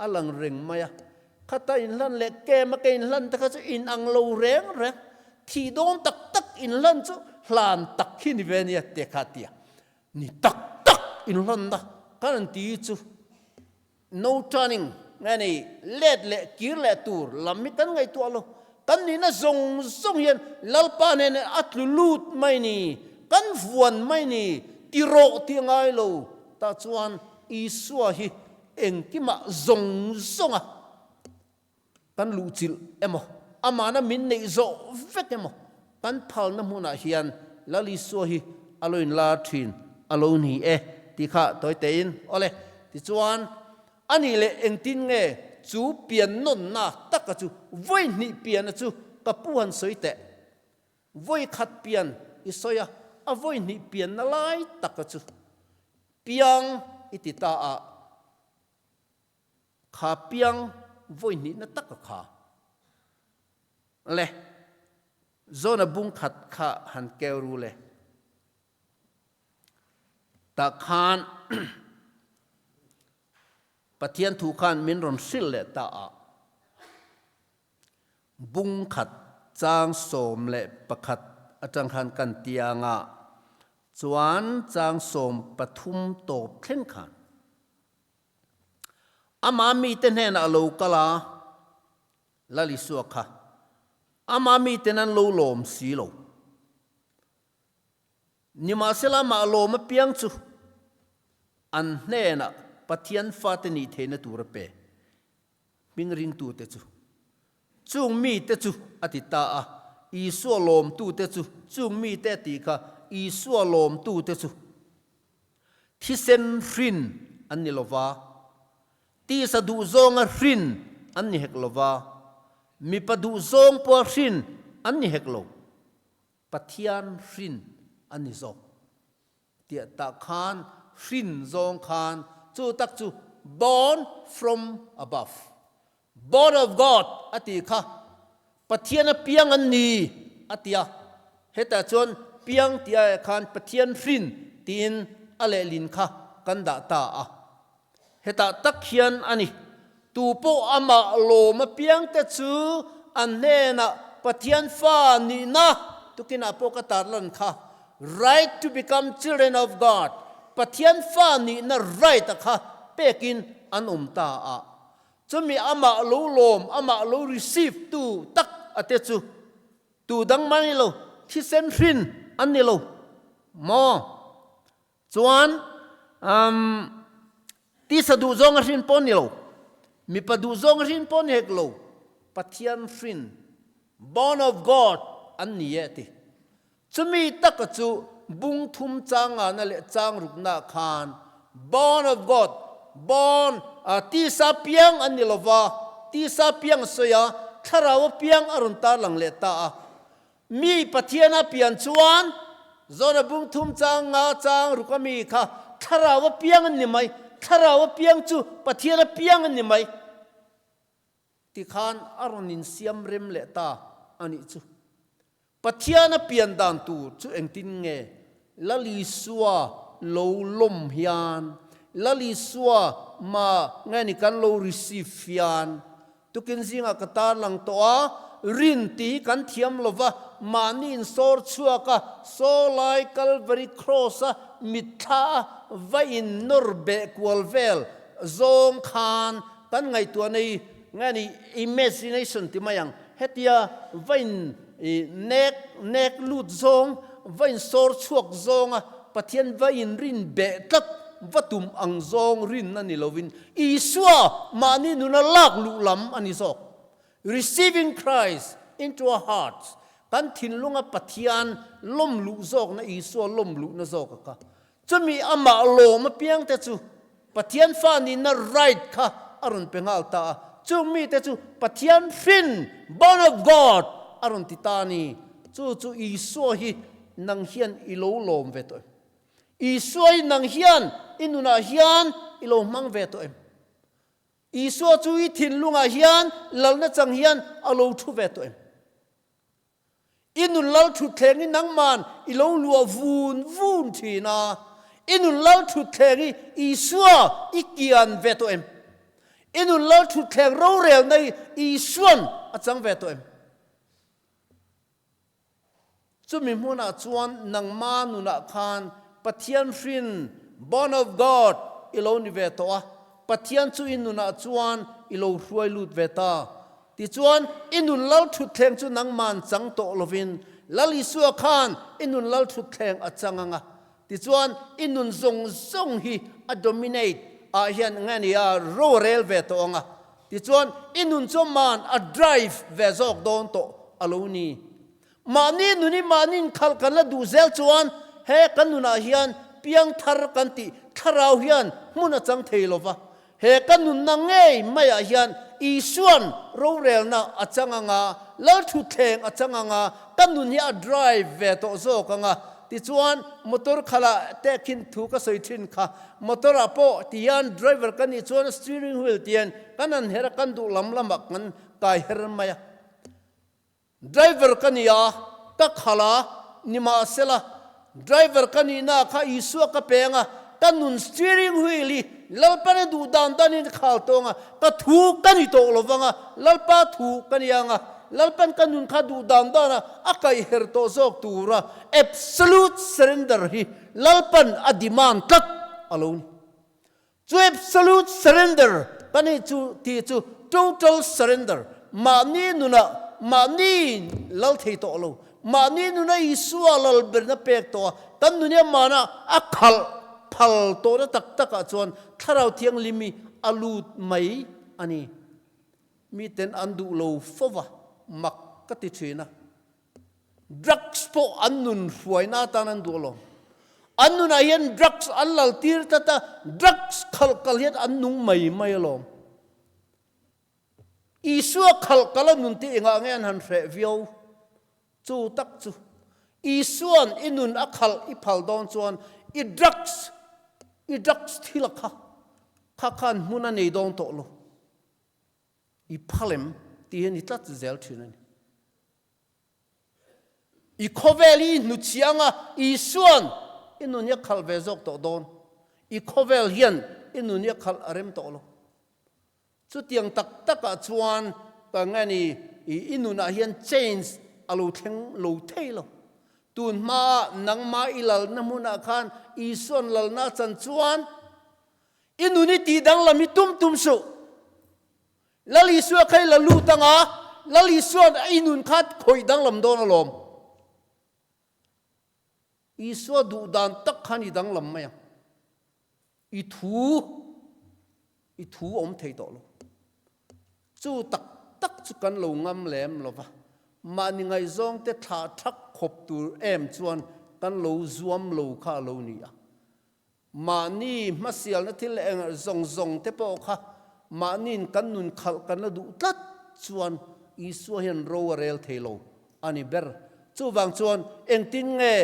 a lang reng mai a. Khata inhlan leh kem a ka inhlan te kha chu inang lo reng reng, thih dawn tak tak inhlan chu hlan tak hi ni ve nia te kha a ti a, ni tak tak inhlanna kan han ti chu. No turning, nge ni, let leh kir leh tur lam hi kan ngaihtuah lo. Kan nihna zawng zawng hian Lalpa hnenah a tlu lut mai ni, kan vuan mai ni, ti rawh tih a ngai lo. Tah chuan Isua hi engkimah zawng zawnga kan luhchilh emaw, amahna min neih zawh vek emaw, kan phalna hmunah hian Lal Isua hi a lo inlar thin a lo ni e tih kha tawi tein awle. Tichuan, a nih leh engtin nge chu pian nawnna taka chu vawi hnih piana chu Ka pu han sawi teh. Vawi khat pian i sawi a, a vawi hnih pianna lai taka chu piang i ti ta a, kha piang vawi hnihna taka kha le Zona bung khat kha han keu ru le. Tah khan Pathian thu khan min rawn hrilh leh ta a. Bung khat chang 11 atang khan kan tianga chuan chang 13 tawp thleng khan ama mite hnenah a lo kal a, Lal Isua kha ama miten an lo lawm si lo. Nimahsela amah lawm apiang chu an hnenah Pathian fate nih theihna tur a pe. Hming ringtute chu chung mite chu a ti ta a, Isua lawmtute chu chung mite a tih kha Isua lawmtute chu thisen hrin an ni lova, tisa duhzawnga hrin an ni hek lova, mipa duhzawng pawha hrin an ni hek lo, Pathian hrin an ni zawk. Tiah tah khan hrin zawng khan chu tak chu born from above, born of God a ti kha Pathian a piang an ni a ti a, hetah chuan piang tih aiah khan Pathian hrin tiin a lehlin kha kan dah ta a. Hetah tak hian a ni, tupawh amah lawm apiangte chu an hnenah Pathian fa nihna tukinah pawh ka tarlan kha, right to become children of God, Pathian fa nihna right a kha pekin an awm ta a. Chumi amah lo lawm, amah lo receive tu tak a te chu tu dang mah ni lo, thisen hrin an ni lo maw? Chuan umm tisa duhzawng a hrin pawh ni lo, mipa duhzawng a hrin pawh ni hek lo, Pathian hrin, born of God, an ni e a ti. Chumi taka chu bung thum chang ngana leh chang rukna khan born of God, born, tisa piang an ni lova, tisa piang a sawi a, thlarau a piang a rawn tarlang leh ta a. Mi Pathian a pian chuan Zona bung thum chang nga chang ruk a mi kha thlarau a piang an ni mai, thlarau a piang chu Pathian a piang an ni mai ti khan a rawn insiam rem leh ta a nih chu. Pathian a pian dan tur chu engtin nge Lal Isua lo lawm hian, Lal Isua ma nge ni kan lo receive hian Tukin zingah ka tarlang tawh a, rin tih hi kan thiam lo va, mahni insawr chhuak a, saw lai Calvary Cross a mitthla a va in nawr beh kual vel zawng khan kan ngaihtuah nei nge ni imagination ti mai ang, hetia va in nek nek lut zawng, va in sawr chhuak zawnga Pathian va in rin beh tlat va tum ang zawng rinna ni lovin Isua mahni nuna lak luh lam a ni zawk. Receiving Christ into our hearts, kan thinlunga Pathian lawm luh zawkna Isua lawm luhna zawk a kha. Chumi amah lawm apiangte chu Pathian fa nihna right kha a rawn pe nghal ta a. Chung mite chu Pathian hrin, born of God, a rawn ti ta a ni. Chu chu Isua hi nang hian i lo lawm ve tawh em? Isua i nang hian i nunah hian i lo hmang ve tawh em? Isua chu i thinlungah hian lalna chang hian a lo thu ve tawh em? I nun lal thutthleng i nangman i lo luah vun vun thin a, i nun lal thutthleng i Isua i kian ve tawh em? I nun lal thutthleng rorelna i Isuan a chang ve tawh em? Chumi hmunah chuan nangma nunah khan Pathian hrin, born of God, i lo ni ve tawh a, Pathian chu i nunah chuan i lo hruai lut ve ta. Tichuan, i nun lal thutthleng chu nangman chang tawh lovin Lal Isua khan i nun lal thutthleng a chang ang a. Tichuan, i nun zawng zawng hi a dominate ah hian nge ni a ro a rel ve tawh ang a. Tichuan, i nun chu man a drive ve zawk dawn tawh a lo ni. Mahni nuni mahni inkhalh kan la duh zel chuan he kan nunah hian piang thar kan tih thlarau hian hmun a chang thei lo va. He ka nunna ngei maiah hian Isuan rorelna a chang anga. Lalthutthleng a chang ang a, ka nun hi a drive ve tawh zawk ang a. Tichuan, motor khalah tehkhin thu ka sawi thin kha, motor ah pawh ti hian driver ka nih chuan steering wheel tian kan han her a, kan duh lam lamah kan kai her mai a. Driver ka ni a, ka khalh a, nimahsela, driver ka nihna kha Isua ka peng a, ka nun steering wheel hi Lalpana duh dan danin ka khal tawng a, ka thu ka ni tawh lo vang a, Lalpa thu ka ni ang a, Lalpan ka nun kha duh dan dan a, a kaihher tawh zawk tura absolute surrender hi Lalpan a demand tlat a lo ni. Chu absolute surrender ka nih chu tih chu total surrender, mahni nunah mahni lal thei tawh lo, mahni nuna Isua lal berna pek tawh a, kan nunia mana a khalh phal tawhna tak takah chuan Thlarau Thianghlim hi a lut mai a ni. Miten an duh lo fo va, mak ka ti thin a. Drugs pawh an nun hruaina atan an duh alawm. An nunah hian drugs an lal tir tlat a, drugs khalh kal hian an nung mai mai alawm. Isua khalh kal a nun te engah nge an han hreh viau? Chu tak chu Isua'n i nun a khalh i phal dawn chuan i drugs, i drugs thil a kha, kha khan hmun a nei dawn tawh lo. I phal em? Tih hian i tlat zel thin a ni. I khawvel hi i hnu chiang a, Isua'n i nun hi a khalh ve zawk tawh dawn. I khawvel hian i nun hi a khalh a rem tawh lo. Chutiang tak takah chuan ka nge ni, i nunah hian change a lo thleng lo thei lo. Tun hmaa nangmah i lalna hmunah khan Isua'n lalna a chan chuan I nun i tih danglam hi tum tum suh. Lal Isua kha i la lut ang a, Lal Isua'n a i nun kha khawih danglam dawn alawm. Isua duh dan tak khan i danglam mai ang. I thu, i thu awm thei tawh lo. Chu tak tak chu kan lo ngam lem lo va, mahni ngaihzawngte thlah thak khawp tur em chuan kan lo zuam lo kha a lo ni a. Mahni hmasialna thil eng zawng zawng te pawh kha mahniin kan nun khalh kan la duh tlat chuan Isua hian ro a rel thei lo a ni ber. Chuvang chuan engtin nge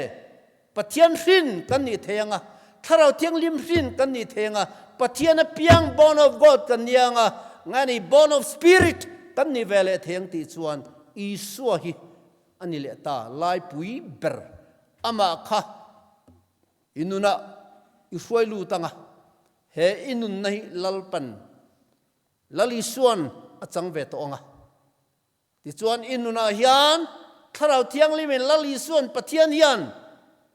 Pathian hrin kan nih thei anga, Thlarau Thianghlim hrin kan nih thei anga, Pathian apiang born of God kan ni anga, ngai ni born of spirit kan ni ve leh thei ang tih chuan Isua hi a ni leh ta laipui ber. Amah kha I nunah i hruai lut anga, he i nunna hi Lalpan, Lal Isua'n a chang ve tawh anga. Tichuan i nunah hian Thlarau Thianghlimin Lal Isua'n Pathian hian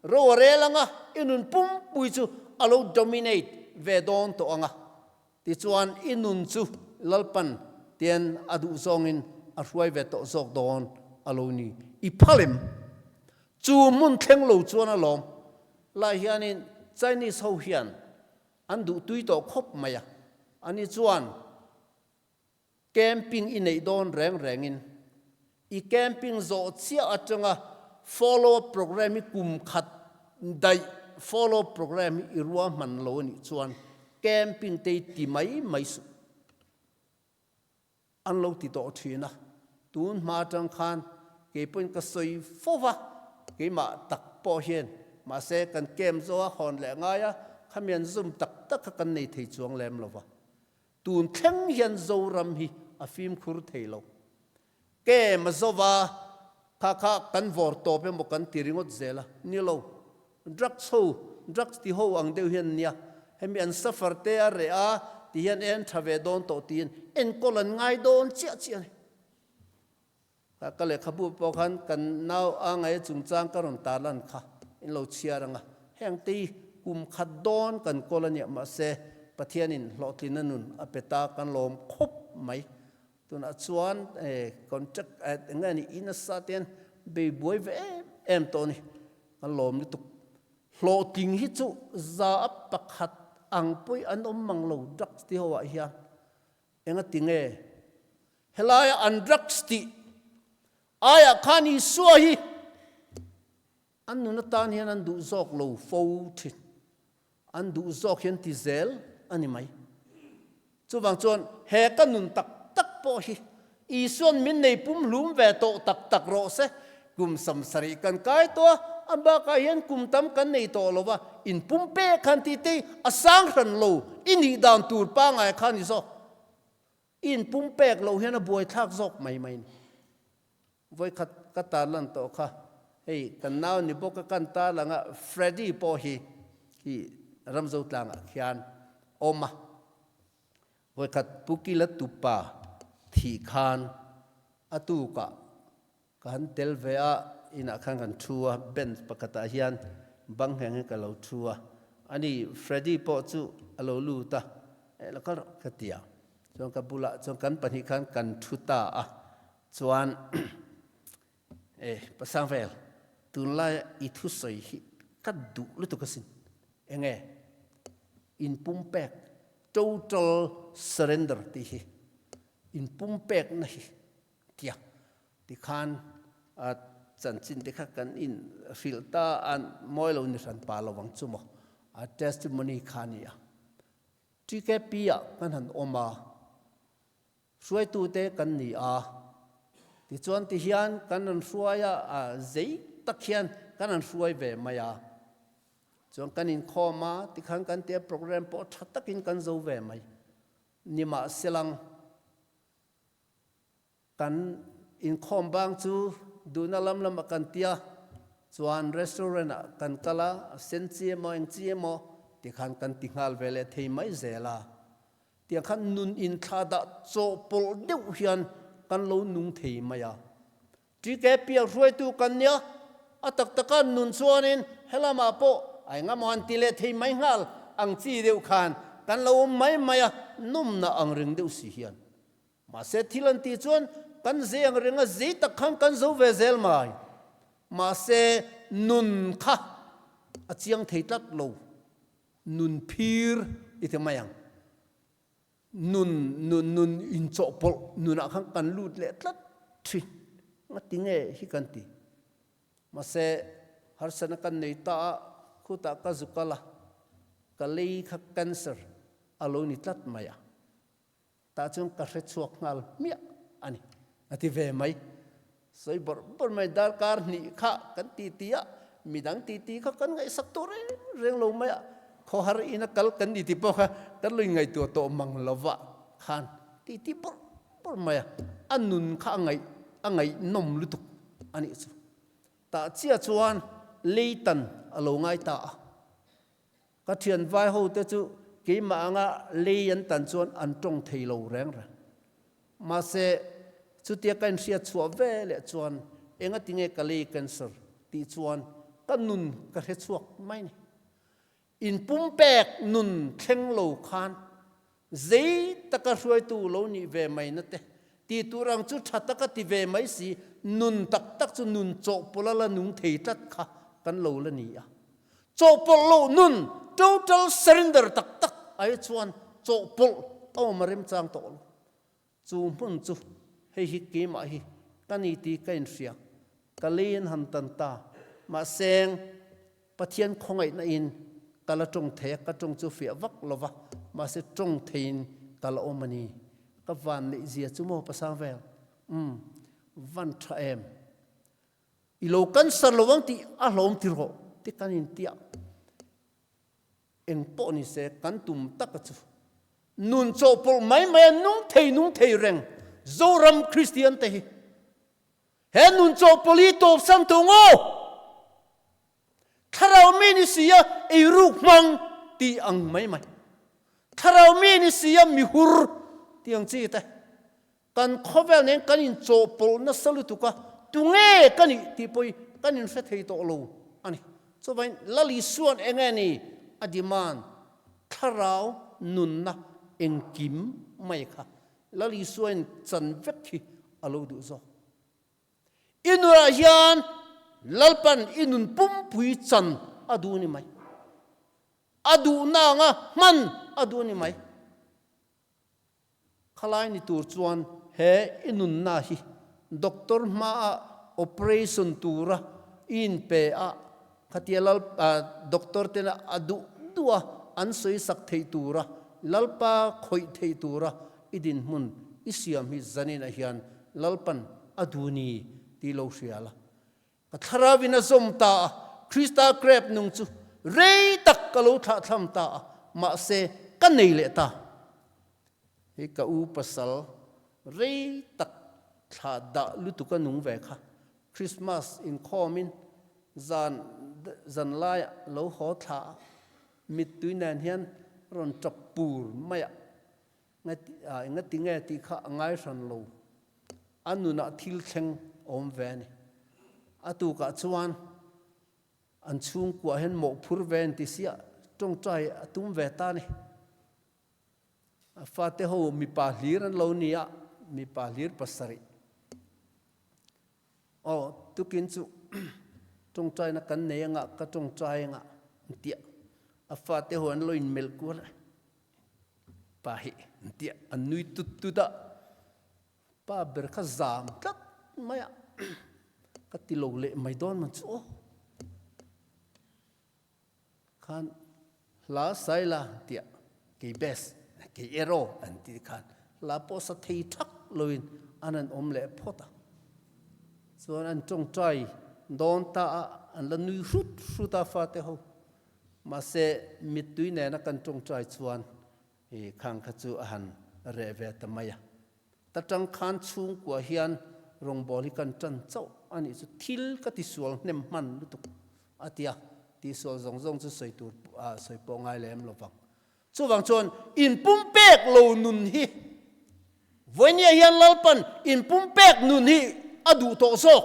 ro a rel anga, i nun pumpui chu a lo dominate ve dawn tawh anga. Tichuan i nun chu Lalpan tian a duh zawngin a hruai ve tawh zawk dawn a lo ni. I phal em? Chu hmun thleng lo chuan a lawm lai hianin Chinese ho hian an duh tui tawh khawp mai a, ani chuan camping i neih dawn reng rengin i camping zawh chiah atanga follow up program hi kum khat daih follow up program hi i ruahman lo a nih chuan camping te i ti mai mai suh. An lo ti tawh thin a, tun hma atang khan kei pawhin ka sawi fo va, keimah tak pawh hian mahse kan camp zo a hawn leh ngai a, khami an zum tak tak kha kan nei thei chuang lem lo va. Tun thleng hian Zoram hi a fimkhur thei lo. Camp a zo va, kha kha kan vawr tawp emaw kan ti ringawt zel a, ni lo. Drugs ho, drugs ti ho ang deuh hian nia, hemi an suffer te a reh a, ti hian en tha ve dawn tawh tiin enkawl an ngai dawn chiah chiah a ni. Kha ka lehkhabu pawh khan kan nau a ngaia chungchang ka rawn tarlan kha in lo chhiar ang a, heng te hi kum khat dawn kan kawl a nia mahse Pathianin hlawhtlina nun a pe ta kan lawm khawp mai. Tunah chuan contract eng nge a nih i nasa te hian bei buai ve em em tawh a ni. Kan lawm lutuk. Hlawhtling hi chu za a pakhat ang pawih an awm mang lo drugs ti ho ah hian. Enga ti nge? Helaia an drugs tih aiah khan Isua hi an nun atan hian an duh zawk lo fo thin. An duh zawk hian ti zel a ni mai. Chuvang chuan he ka nun tak tak pawh hi. Isuan min nei pumhlum ve tawh tak tak rawh se. Kum 70 kan kai tawh a, a bakah hian kum tam kan nei tawh lo va, in pumpek khan tih te hi a sang hran lo, i nih dan tur pangngai kha a ni zawk. I in pumpek loh hian a buaithlak zawk mai mai a ni. Vawikhat ka tarlan tawh kha, hei kan nau ni bawk a kan tarlang a, Freddy pawh hi hi Ramzo tlangah khian awm a. Vawikhat Pu Kila tupa thih khan a tukah ka han tel ve a, inah khan kan thu a, bench pakhatah hian bang ngheng hi ka lo thu a, ani Freddy pawh chu a lo lut a, eh lo kal rawh ka ti a, chuan ka bulah chuan kan pahnih khan kan thu ta a, chuan eh Pasangvel tunlaia i thusawi hi ka duh lutuk asin, enge inpumpek total surrender tih hi inpumpekna hi tia tikhan a chanchin te kha kan in hrilh ta a mawi lo ni hran pa lo ang chu maw a testimony kha a ni a TKP ah kan han awm a hruaitu te kan ni a tichuan tihian kan rawn hruai a a zei tak hian kan rawn hruai ve mai a chuan kan inkhawm a tikhan kan tia program pawh tha takin kan zo ve mai nimahselang Kan inkhawm bang chu duhna lam lam ah kan tia, chuan restaurant ah kan kal a, a sen chi emaw eng chi emaw tikhan kan ti nghal ve leh thei mai zel a. Tiang khan nun inthlah dah chawhpawlh deuh hian kan lo nung thei mai a. TK pial hruaitu kan nia, a tak taka nun chuanin helamah pawh a engemaw an ti leh thei mai nghal ang chi deuh khan kan lo awm mai mai a, nawmna ang reng deuh si hian. Mahse thil an tih chuan kan zei ang renga zei tak khan kan zo ve zel mai. Mahse nun kha a chiang thei tlat lo. Nun phir i ti mai ang. Nun nun nun inchawhpawlh nunah khan kan lut leh tlat thin. Ngati nge hi kan ti. Mahse harsatna kan nei ta a, khutah ka zu kal a, ka lei kha cancer a lo ni tlat mai a. Tah chuan ka hre chhuak nghal hmiah a ni, a ti ve mai. Sawi bawrh bawrh mai, darkar hnih kha kan titi a, midang titi kha kan ngaihsak tawh reng reng lo mai a, khawhar ina kal kan ni ti pawh kha kan lo inngaihtuah tawh mang lo va khan titi bawrh bawrh mai a, a nun kha a ngaih a ngaihnawm lutuk a nih chu. Tah chiah chuan leitan a lo ngai ta a. Ka thian vai ho te chu keimah anga lei an tan chuan an tawng thei lo reng reng. Mahse, chutia ka inhriat chhuah ve leh chuan engati nge ka lei cancer tih chuan ka nun ka hre chhuak mai ni. Inpumpek nun thleng lo khan zei taka hruaitu lo nih ve mai na te ti tur ang chu tha taka ti ve mai si, nun tak tak chu nun chawhpawlh a la nung thei tlat kha kan lo la ni a. Chawhpawlh loh nun, total surrender tak tak ai chuan chawhpawlh a awm a remchang tawh lo. Chu hmun chu hei hi keimah hi ka ni tih ka inhria, ka lei an han tan ta. Mahse, Pathian khawngaihna in ka la tawng thei a, ka tawng chu fiah vak lo va, mahse tawng theiin ka la awm a ni. Ka van neih zia chu maw pasang vel? Umm, van tha em? I lo cancer lo ang tih a hlawm ti rawh ti kan intiah. Eng pawh ni se kan tum tak a chu. Nun chawhpawlh mai mai a nung thei nung thei reng Zoram Kristian te hi. He nun chawhpawlh hi tawpsan tawh ngaw. Thlarau mi ni si a eiruk hmang tih ang mai mai. Thlarau mi ni si a mihur tih ang chi te. Kan khawvel nen kan inchawhpawlh nasa lutuk a, tunge ka nih tih pawh hi kan inhre thei tawh lo a ni. Chuvangin Lal Isua'n eng nge ni a demand? Thlarau nunna engkim mai kha Lal Isuain chan vek hi a lo duh zawk. I nunah hian Lalpan i nun pumpui chan a duh ni mai. A duhna anga hman a duh ni mai. Khalai ni tur chuan he i nunna hi doctor hmaah operation tura i inpe a, khatia lal doctor tena a duh duh a an sawi sak theih tura Lalpa khawih theih tura i dinhmun i siam hi zaninah hian Lalpan a duh ni tih lo hria la. Ka thlarauin a zawm ta a, Krista grep nung chu rei tak ka lo thlahthlam ta a, mahse ka nei leh ta. Hei ka u pasal rei tak thlah dah lutuk a nung ve kha. Christmas inkhawmin zan zan laiah lo haw thla a, mittui nen hian rawn tap pur mai a, engati nge tih kha a ngai hran lo. A nunah thil thleng awm ve a ni. A tukah chuan an chhungkuah hian mawhphur ve an ti sia, tawngtai a tum ve ta a ni. A fate ho mipa hlir an lo ni a, mipa hlir pasarih. Aw, tukin chu tawngtaina kan nei anga, ka tawngtai anga an ti a. A fate ho an lo inmelh kual a, pa hi an ti a, an nui tut tut a. Pa ber kha zam tlat mai a, ka ti lo leh mai dawn man chu aw. Khan hla saila tiah kei best kei ero an ti khan hla pawh sa thei thak loin an han awm leh phawt a. Chuan an tawngtai dawn ta a, an la nui hrut hrut a fate ho. Mahse mittui nena kan tawngtai chuan i khang kha chu a han reh ve ta mai a. Ta tang khan chhungkua hian rawngbâwl hi kan ṭan chauh a nih chu thil ka tisual hnem hman lutuk a ti a, tihsual zawng zawng chu sawi tur sawi pawh ngai lem lo vang. Chuvang chuan inpumpek lo nun hi vawinia hian Lalpan inpumpek nun hi a duh tawh zawk.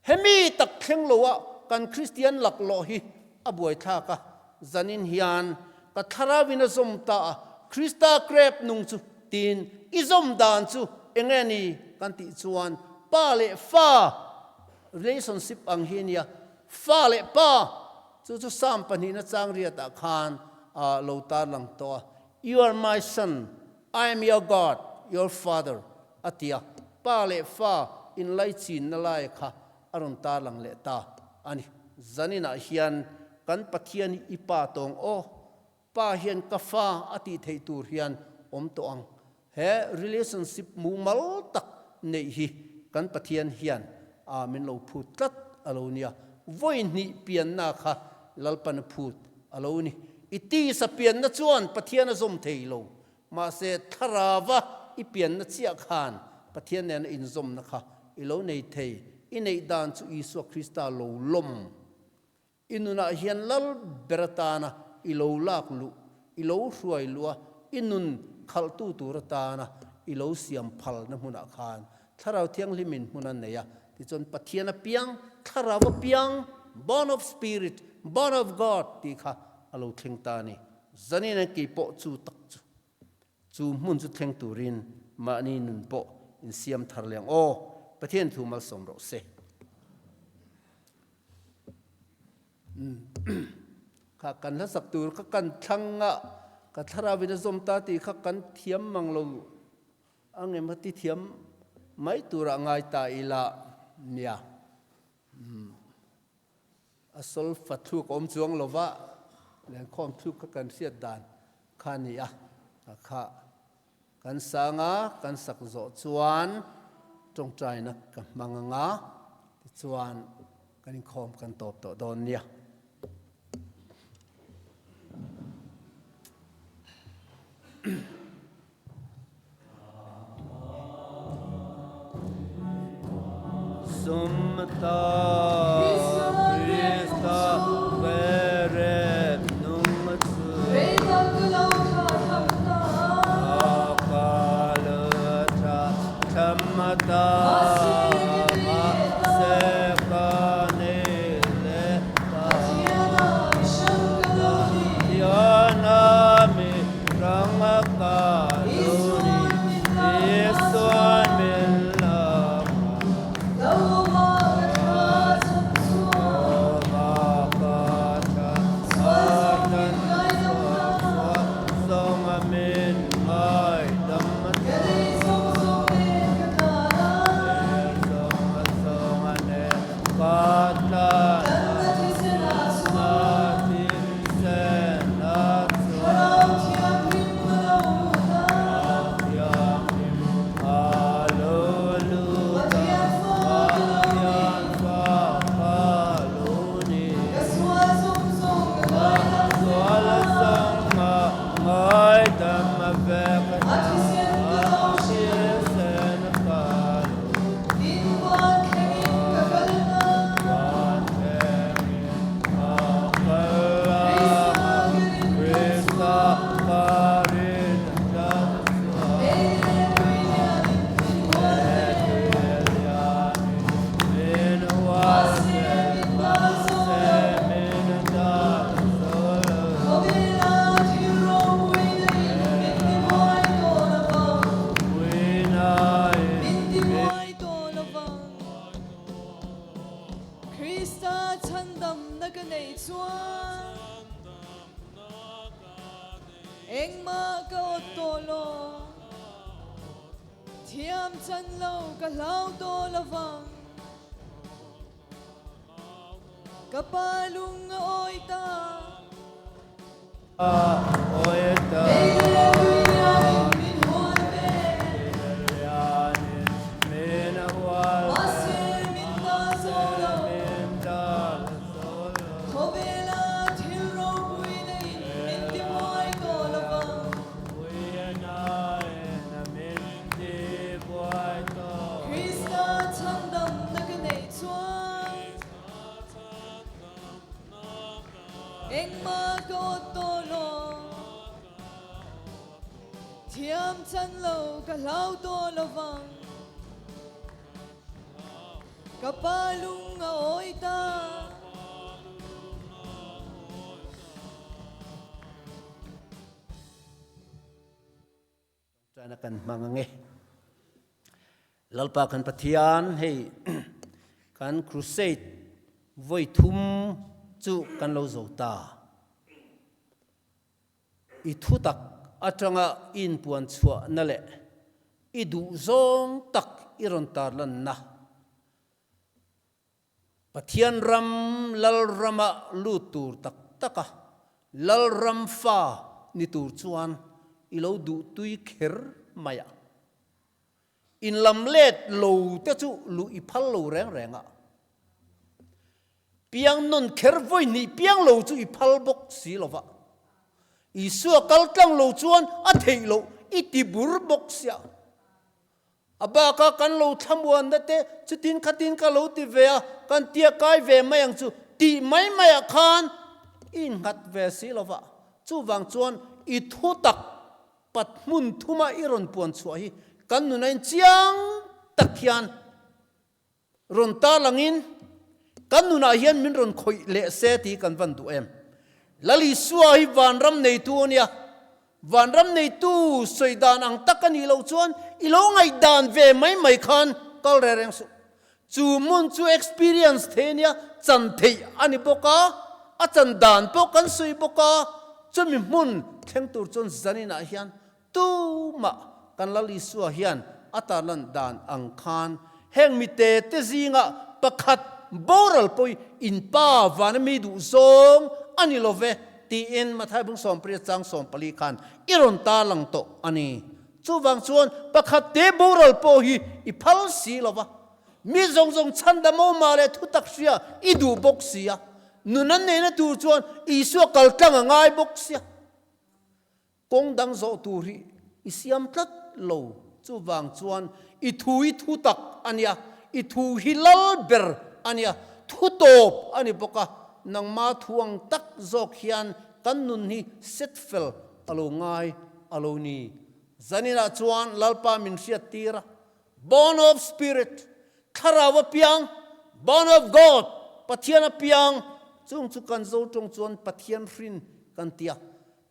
Hemi tak thleng loa kan Kristian laklawh hi a buaithlak a, zanin hian ka thlarauin a zawm ta a, Krista krep nung chu tiin i zawm dan chu enge ni kan tih chuan pa leh fa relationship ang hi ania, fa leh pa chu chu Psalm pahnihna chang riatah khan lo tarlang tawh a, You are my son, I am your God, your father. A ti a, pa leh fa inlaichinna lai kha a rawn tarlang leh ta a ni. Zaninah hian kan Pathian hi i pa tawng aw, pa hian ka fa a tih theih tur hian awm tawh ang. He relationship mumal tak neih hi kan Pathian hian a min lo phut tlat a lo nia. Vawi hnih pianna kha Lalpan a phut a lo ni. I tisa pianna chuan Pathian a zawm thei lo. Mahse, thlarauva i pianna chiah khan Pathian nena inzawmna kha i lo nei thei. I neih dan chu Isua Krista lo lawm. I nunah hian lal ber atana i lo lak luh, i lo hruai luh a, i nun khalhtu tur atana i lo siam phalna hmunah khan Thlarau Thianghlimin hmun a nei a. Tichuan Pathian a piang, Thlarau a piang, born of spirit, born of God tih kha a lo thleng ta a ni. Zanin an kei pawh chu tak chu chu hmun chu thleng turin mahni nun pawh insiam thar leng aw, Pathian thu malsawm rawh se. Kha kan hlasak tur kha kan thlang a, ka thlarau in a zawm ta tih kha kan thiam mang lo angem a ti thiam mai turah ngai ta ila nia. A solfa thluk a awm chuang lo va, lenkhawm thluk kha kan hriat dan kha a ni a, a kha kan sang a, kan sak zawh chuan tawngtaina ka hmang ang a, tichuan kan inkhawm kan tawp tawh dawn nia. Engmah ka awt tawh lo. Thiam chan lo ka hlau tawh lovang. Ka pa lung a awi ta. Lei leh tui lianin min hual ve. Mahse min ta zo lo. Khawvela thil ropui neiin min tibuai tawh lovang. Krista chhandamna ka neih chuan engmah ka awt tawh lo. Thiam chan lo ka hlau tawh lovang. Ka pa lung a awi ta. Tawngtaina kan hmang ange. Lalpa kan Pathian hei kan crusade voi thum chu kan lo zo ta. I thutak atanga i inpuan chhuahna leh i duhzawng tak i rawn tarlanna Pathian ram Lalrama lut tur tak taka Lalram fa ni tur chuan i lo duh tui kher mai a. Inlam let lo te chu luh i phal lo reng reng a. Piang nawn kher vawi hnih piang lo chu i phal bawk si lo va. Isua kal tlang lo chuan a theih loh i ti bur bawk sia. A baka kan lo thlamuanna te chutin khatin ka lo ti ve a, kan tia kai ve mai ang chu tih mai maiah khan i innghat ve si lo va. Chuvang chuan i thu tak pat hmun thuma i rawn puan chhuah hi kan nuna in chiang tak hian Rawn tarlangin, Kan nunah hian min rawn khawih leh se tih kan van duh em? Lal Isua hi vanram neitu a nia. Vanram neitu sawi dan ang tak a nih loh chuan i lo ngaihdan ve mai mai khan kal reng reng suh. Chu hmun chu experience thei a nia, chan theih a ni bawk a, a chan dan pawh kan sawi bawk a, chumi hmun thleng tur chuan zaninah hian Tumah kan Lal Isua hian a tarlan dan ang khan heng mite te zingah pakhat boral pawh in pa vana mi duh zawng a ni lo ve tiin Mathai bung sawmpariat chang 14 khan i rawn tarlang tawh a ni. Chuvang chuan pakhat te boral pawh hi i phal si lo va, mi zawng zawng chhandam awmah leh thutak hria i duh bawk si a, nun an neihna tur chuan Isua kaltlang a ngai bawk sia. Kawng dang zawh tur hi i siam tlat lo, chuvang chuan i thu hi thu tak a nia, i thu hi lal ber a nia, thu tawp a ni bawk a, nangma thu ang tak zawk hian kan nun hi set fel a lo ngai a lo ni. Zaninah chuan Lalpa min hriat tir a, Born of Spirit, Thlarau a piang, Born of God, Pathian a piang, chung chu kan zo tawng chuan Pathian hrin kan ti a,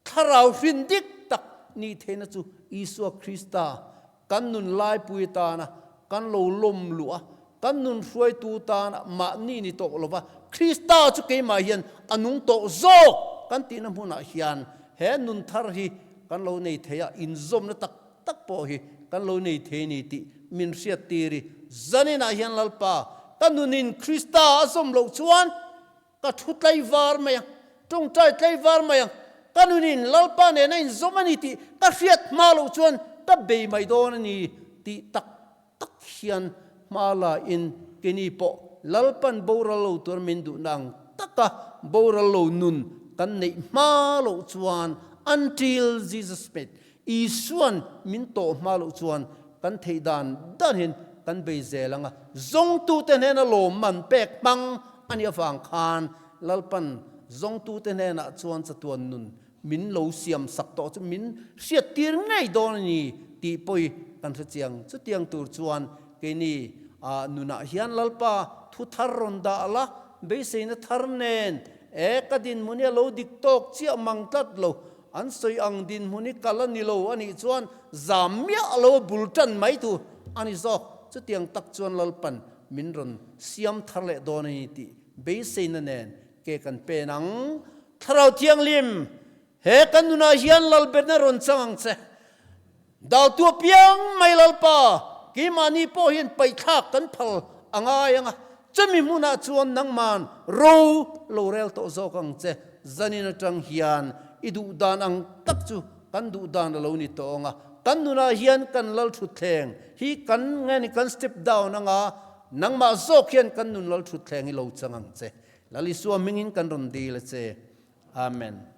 Thlarau hrin dik tak nih theihna chu Isua Krista kan nun laipui atana kan lo lawm luh a, kan nun hruaitu tana mahni ni tawh lova Krista chu keimah hian a nung tawh zawk kan tihna hmunah hian he nun thar hi kan lo nei thei a, inzawmna tak tak pawh hi kan lo nei thei ni tih min hriattir i zaninah hian Lalpa ka nunin Krista a zawm loh chuan Ka thu tlaivar mai ang, tawngtai tlaivar mai ang, ka nunin Lalpa nena inzawm a ni tih ka hriat hma loh chuan ka bei mai dawn a ni tih tak tak hian hma la in keini pawh Lalpan boral lo tur min duhna ang taka boral lo nun kan neih hma loh chuan until Jesus met Isuan min tawh hma loh chuan kan theih dan dan hian kan bei zel ang a, zawngtute hnena lawmman pek hmang a nih avang khan Lalpan zawngtute hnenah chuan chatuan nun min lo siam sak tawh chu min hriattir ngei dawn a ni tih pawi kan hre chiang. Chutiang tur chuan keini nunah hian Lalpa thu thar rawn dah la, beiseina thar nen e ka dinhmun hi a lo dik tawk chiah mang tlat lo. An sawi ang dinhmun hi kal a ni lo a nih chuan zam miah lo a bul tan mai tur a ni zawk. Chutiang tak chuan Lalpan min rawn siam thar leh dawn a ni tih beiseina nen ke kan pen ang. Thlarau Thianghlim! He kan nunah hian lalberna rawn chang ang che. Dautu apiang mai Lalpa, keimahni pawh hian paihthlak kan phal a ngai ang a, chumi hmunah chuan nangman ro lo rel tawh zawk ang che. Zanin atang hian i duh dan ang tak chu kan duh dan a lo ni tawh ang a, kan nunah hian kan lal thutthleng hi kan nge ni kan step down ang a, nangmah zawk hian kan nun lal thutthleng hi lo chang ang che. Lal Isua hmingin kan rawn dil a che. Amen.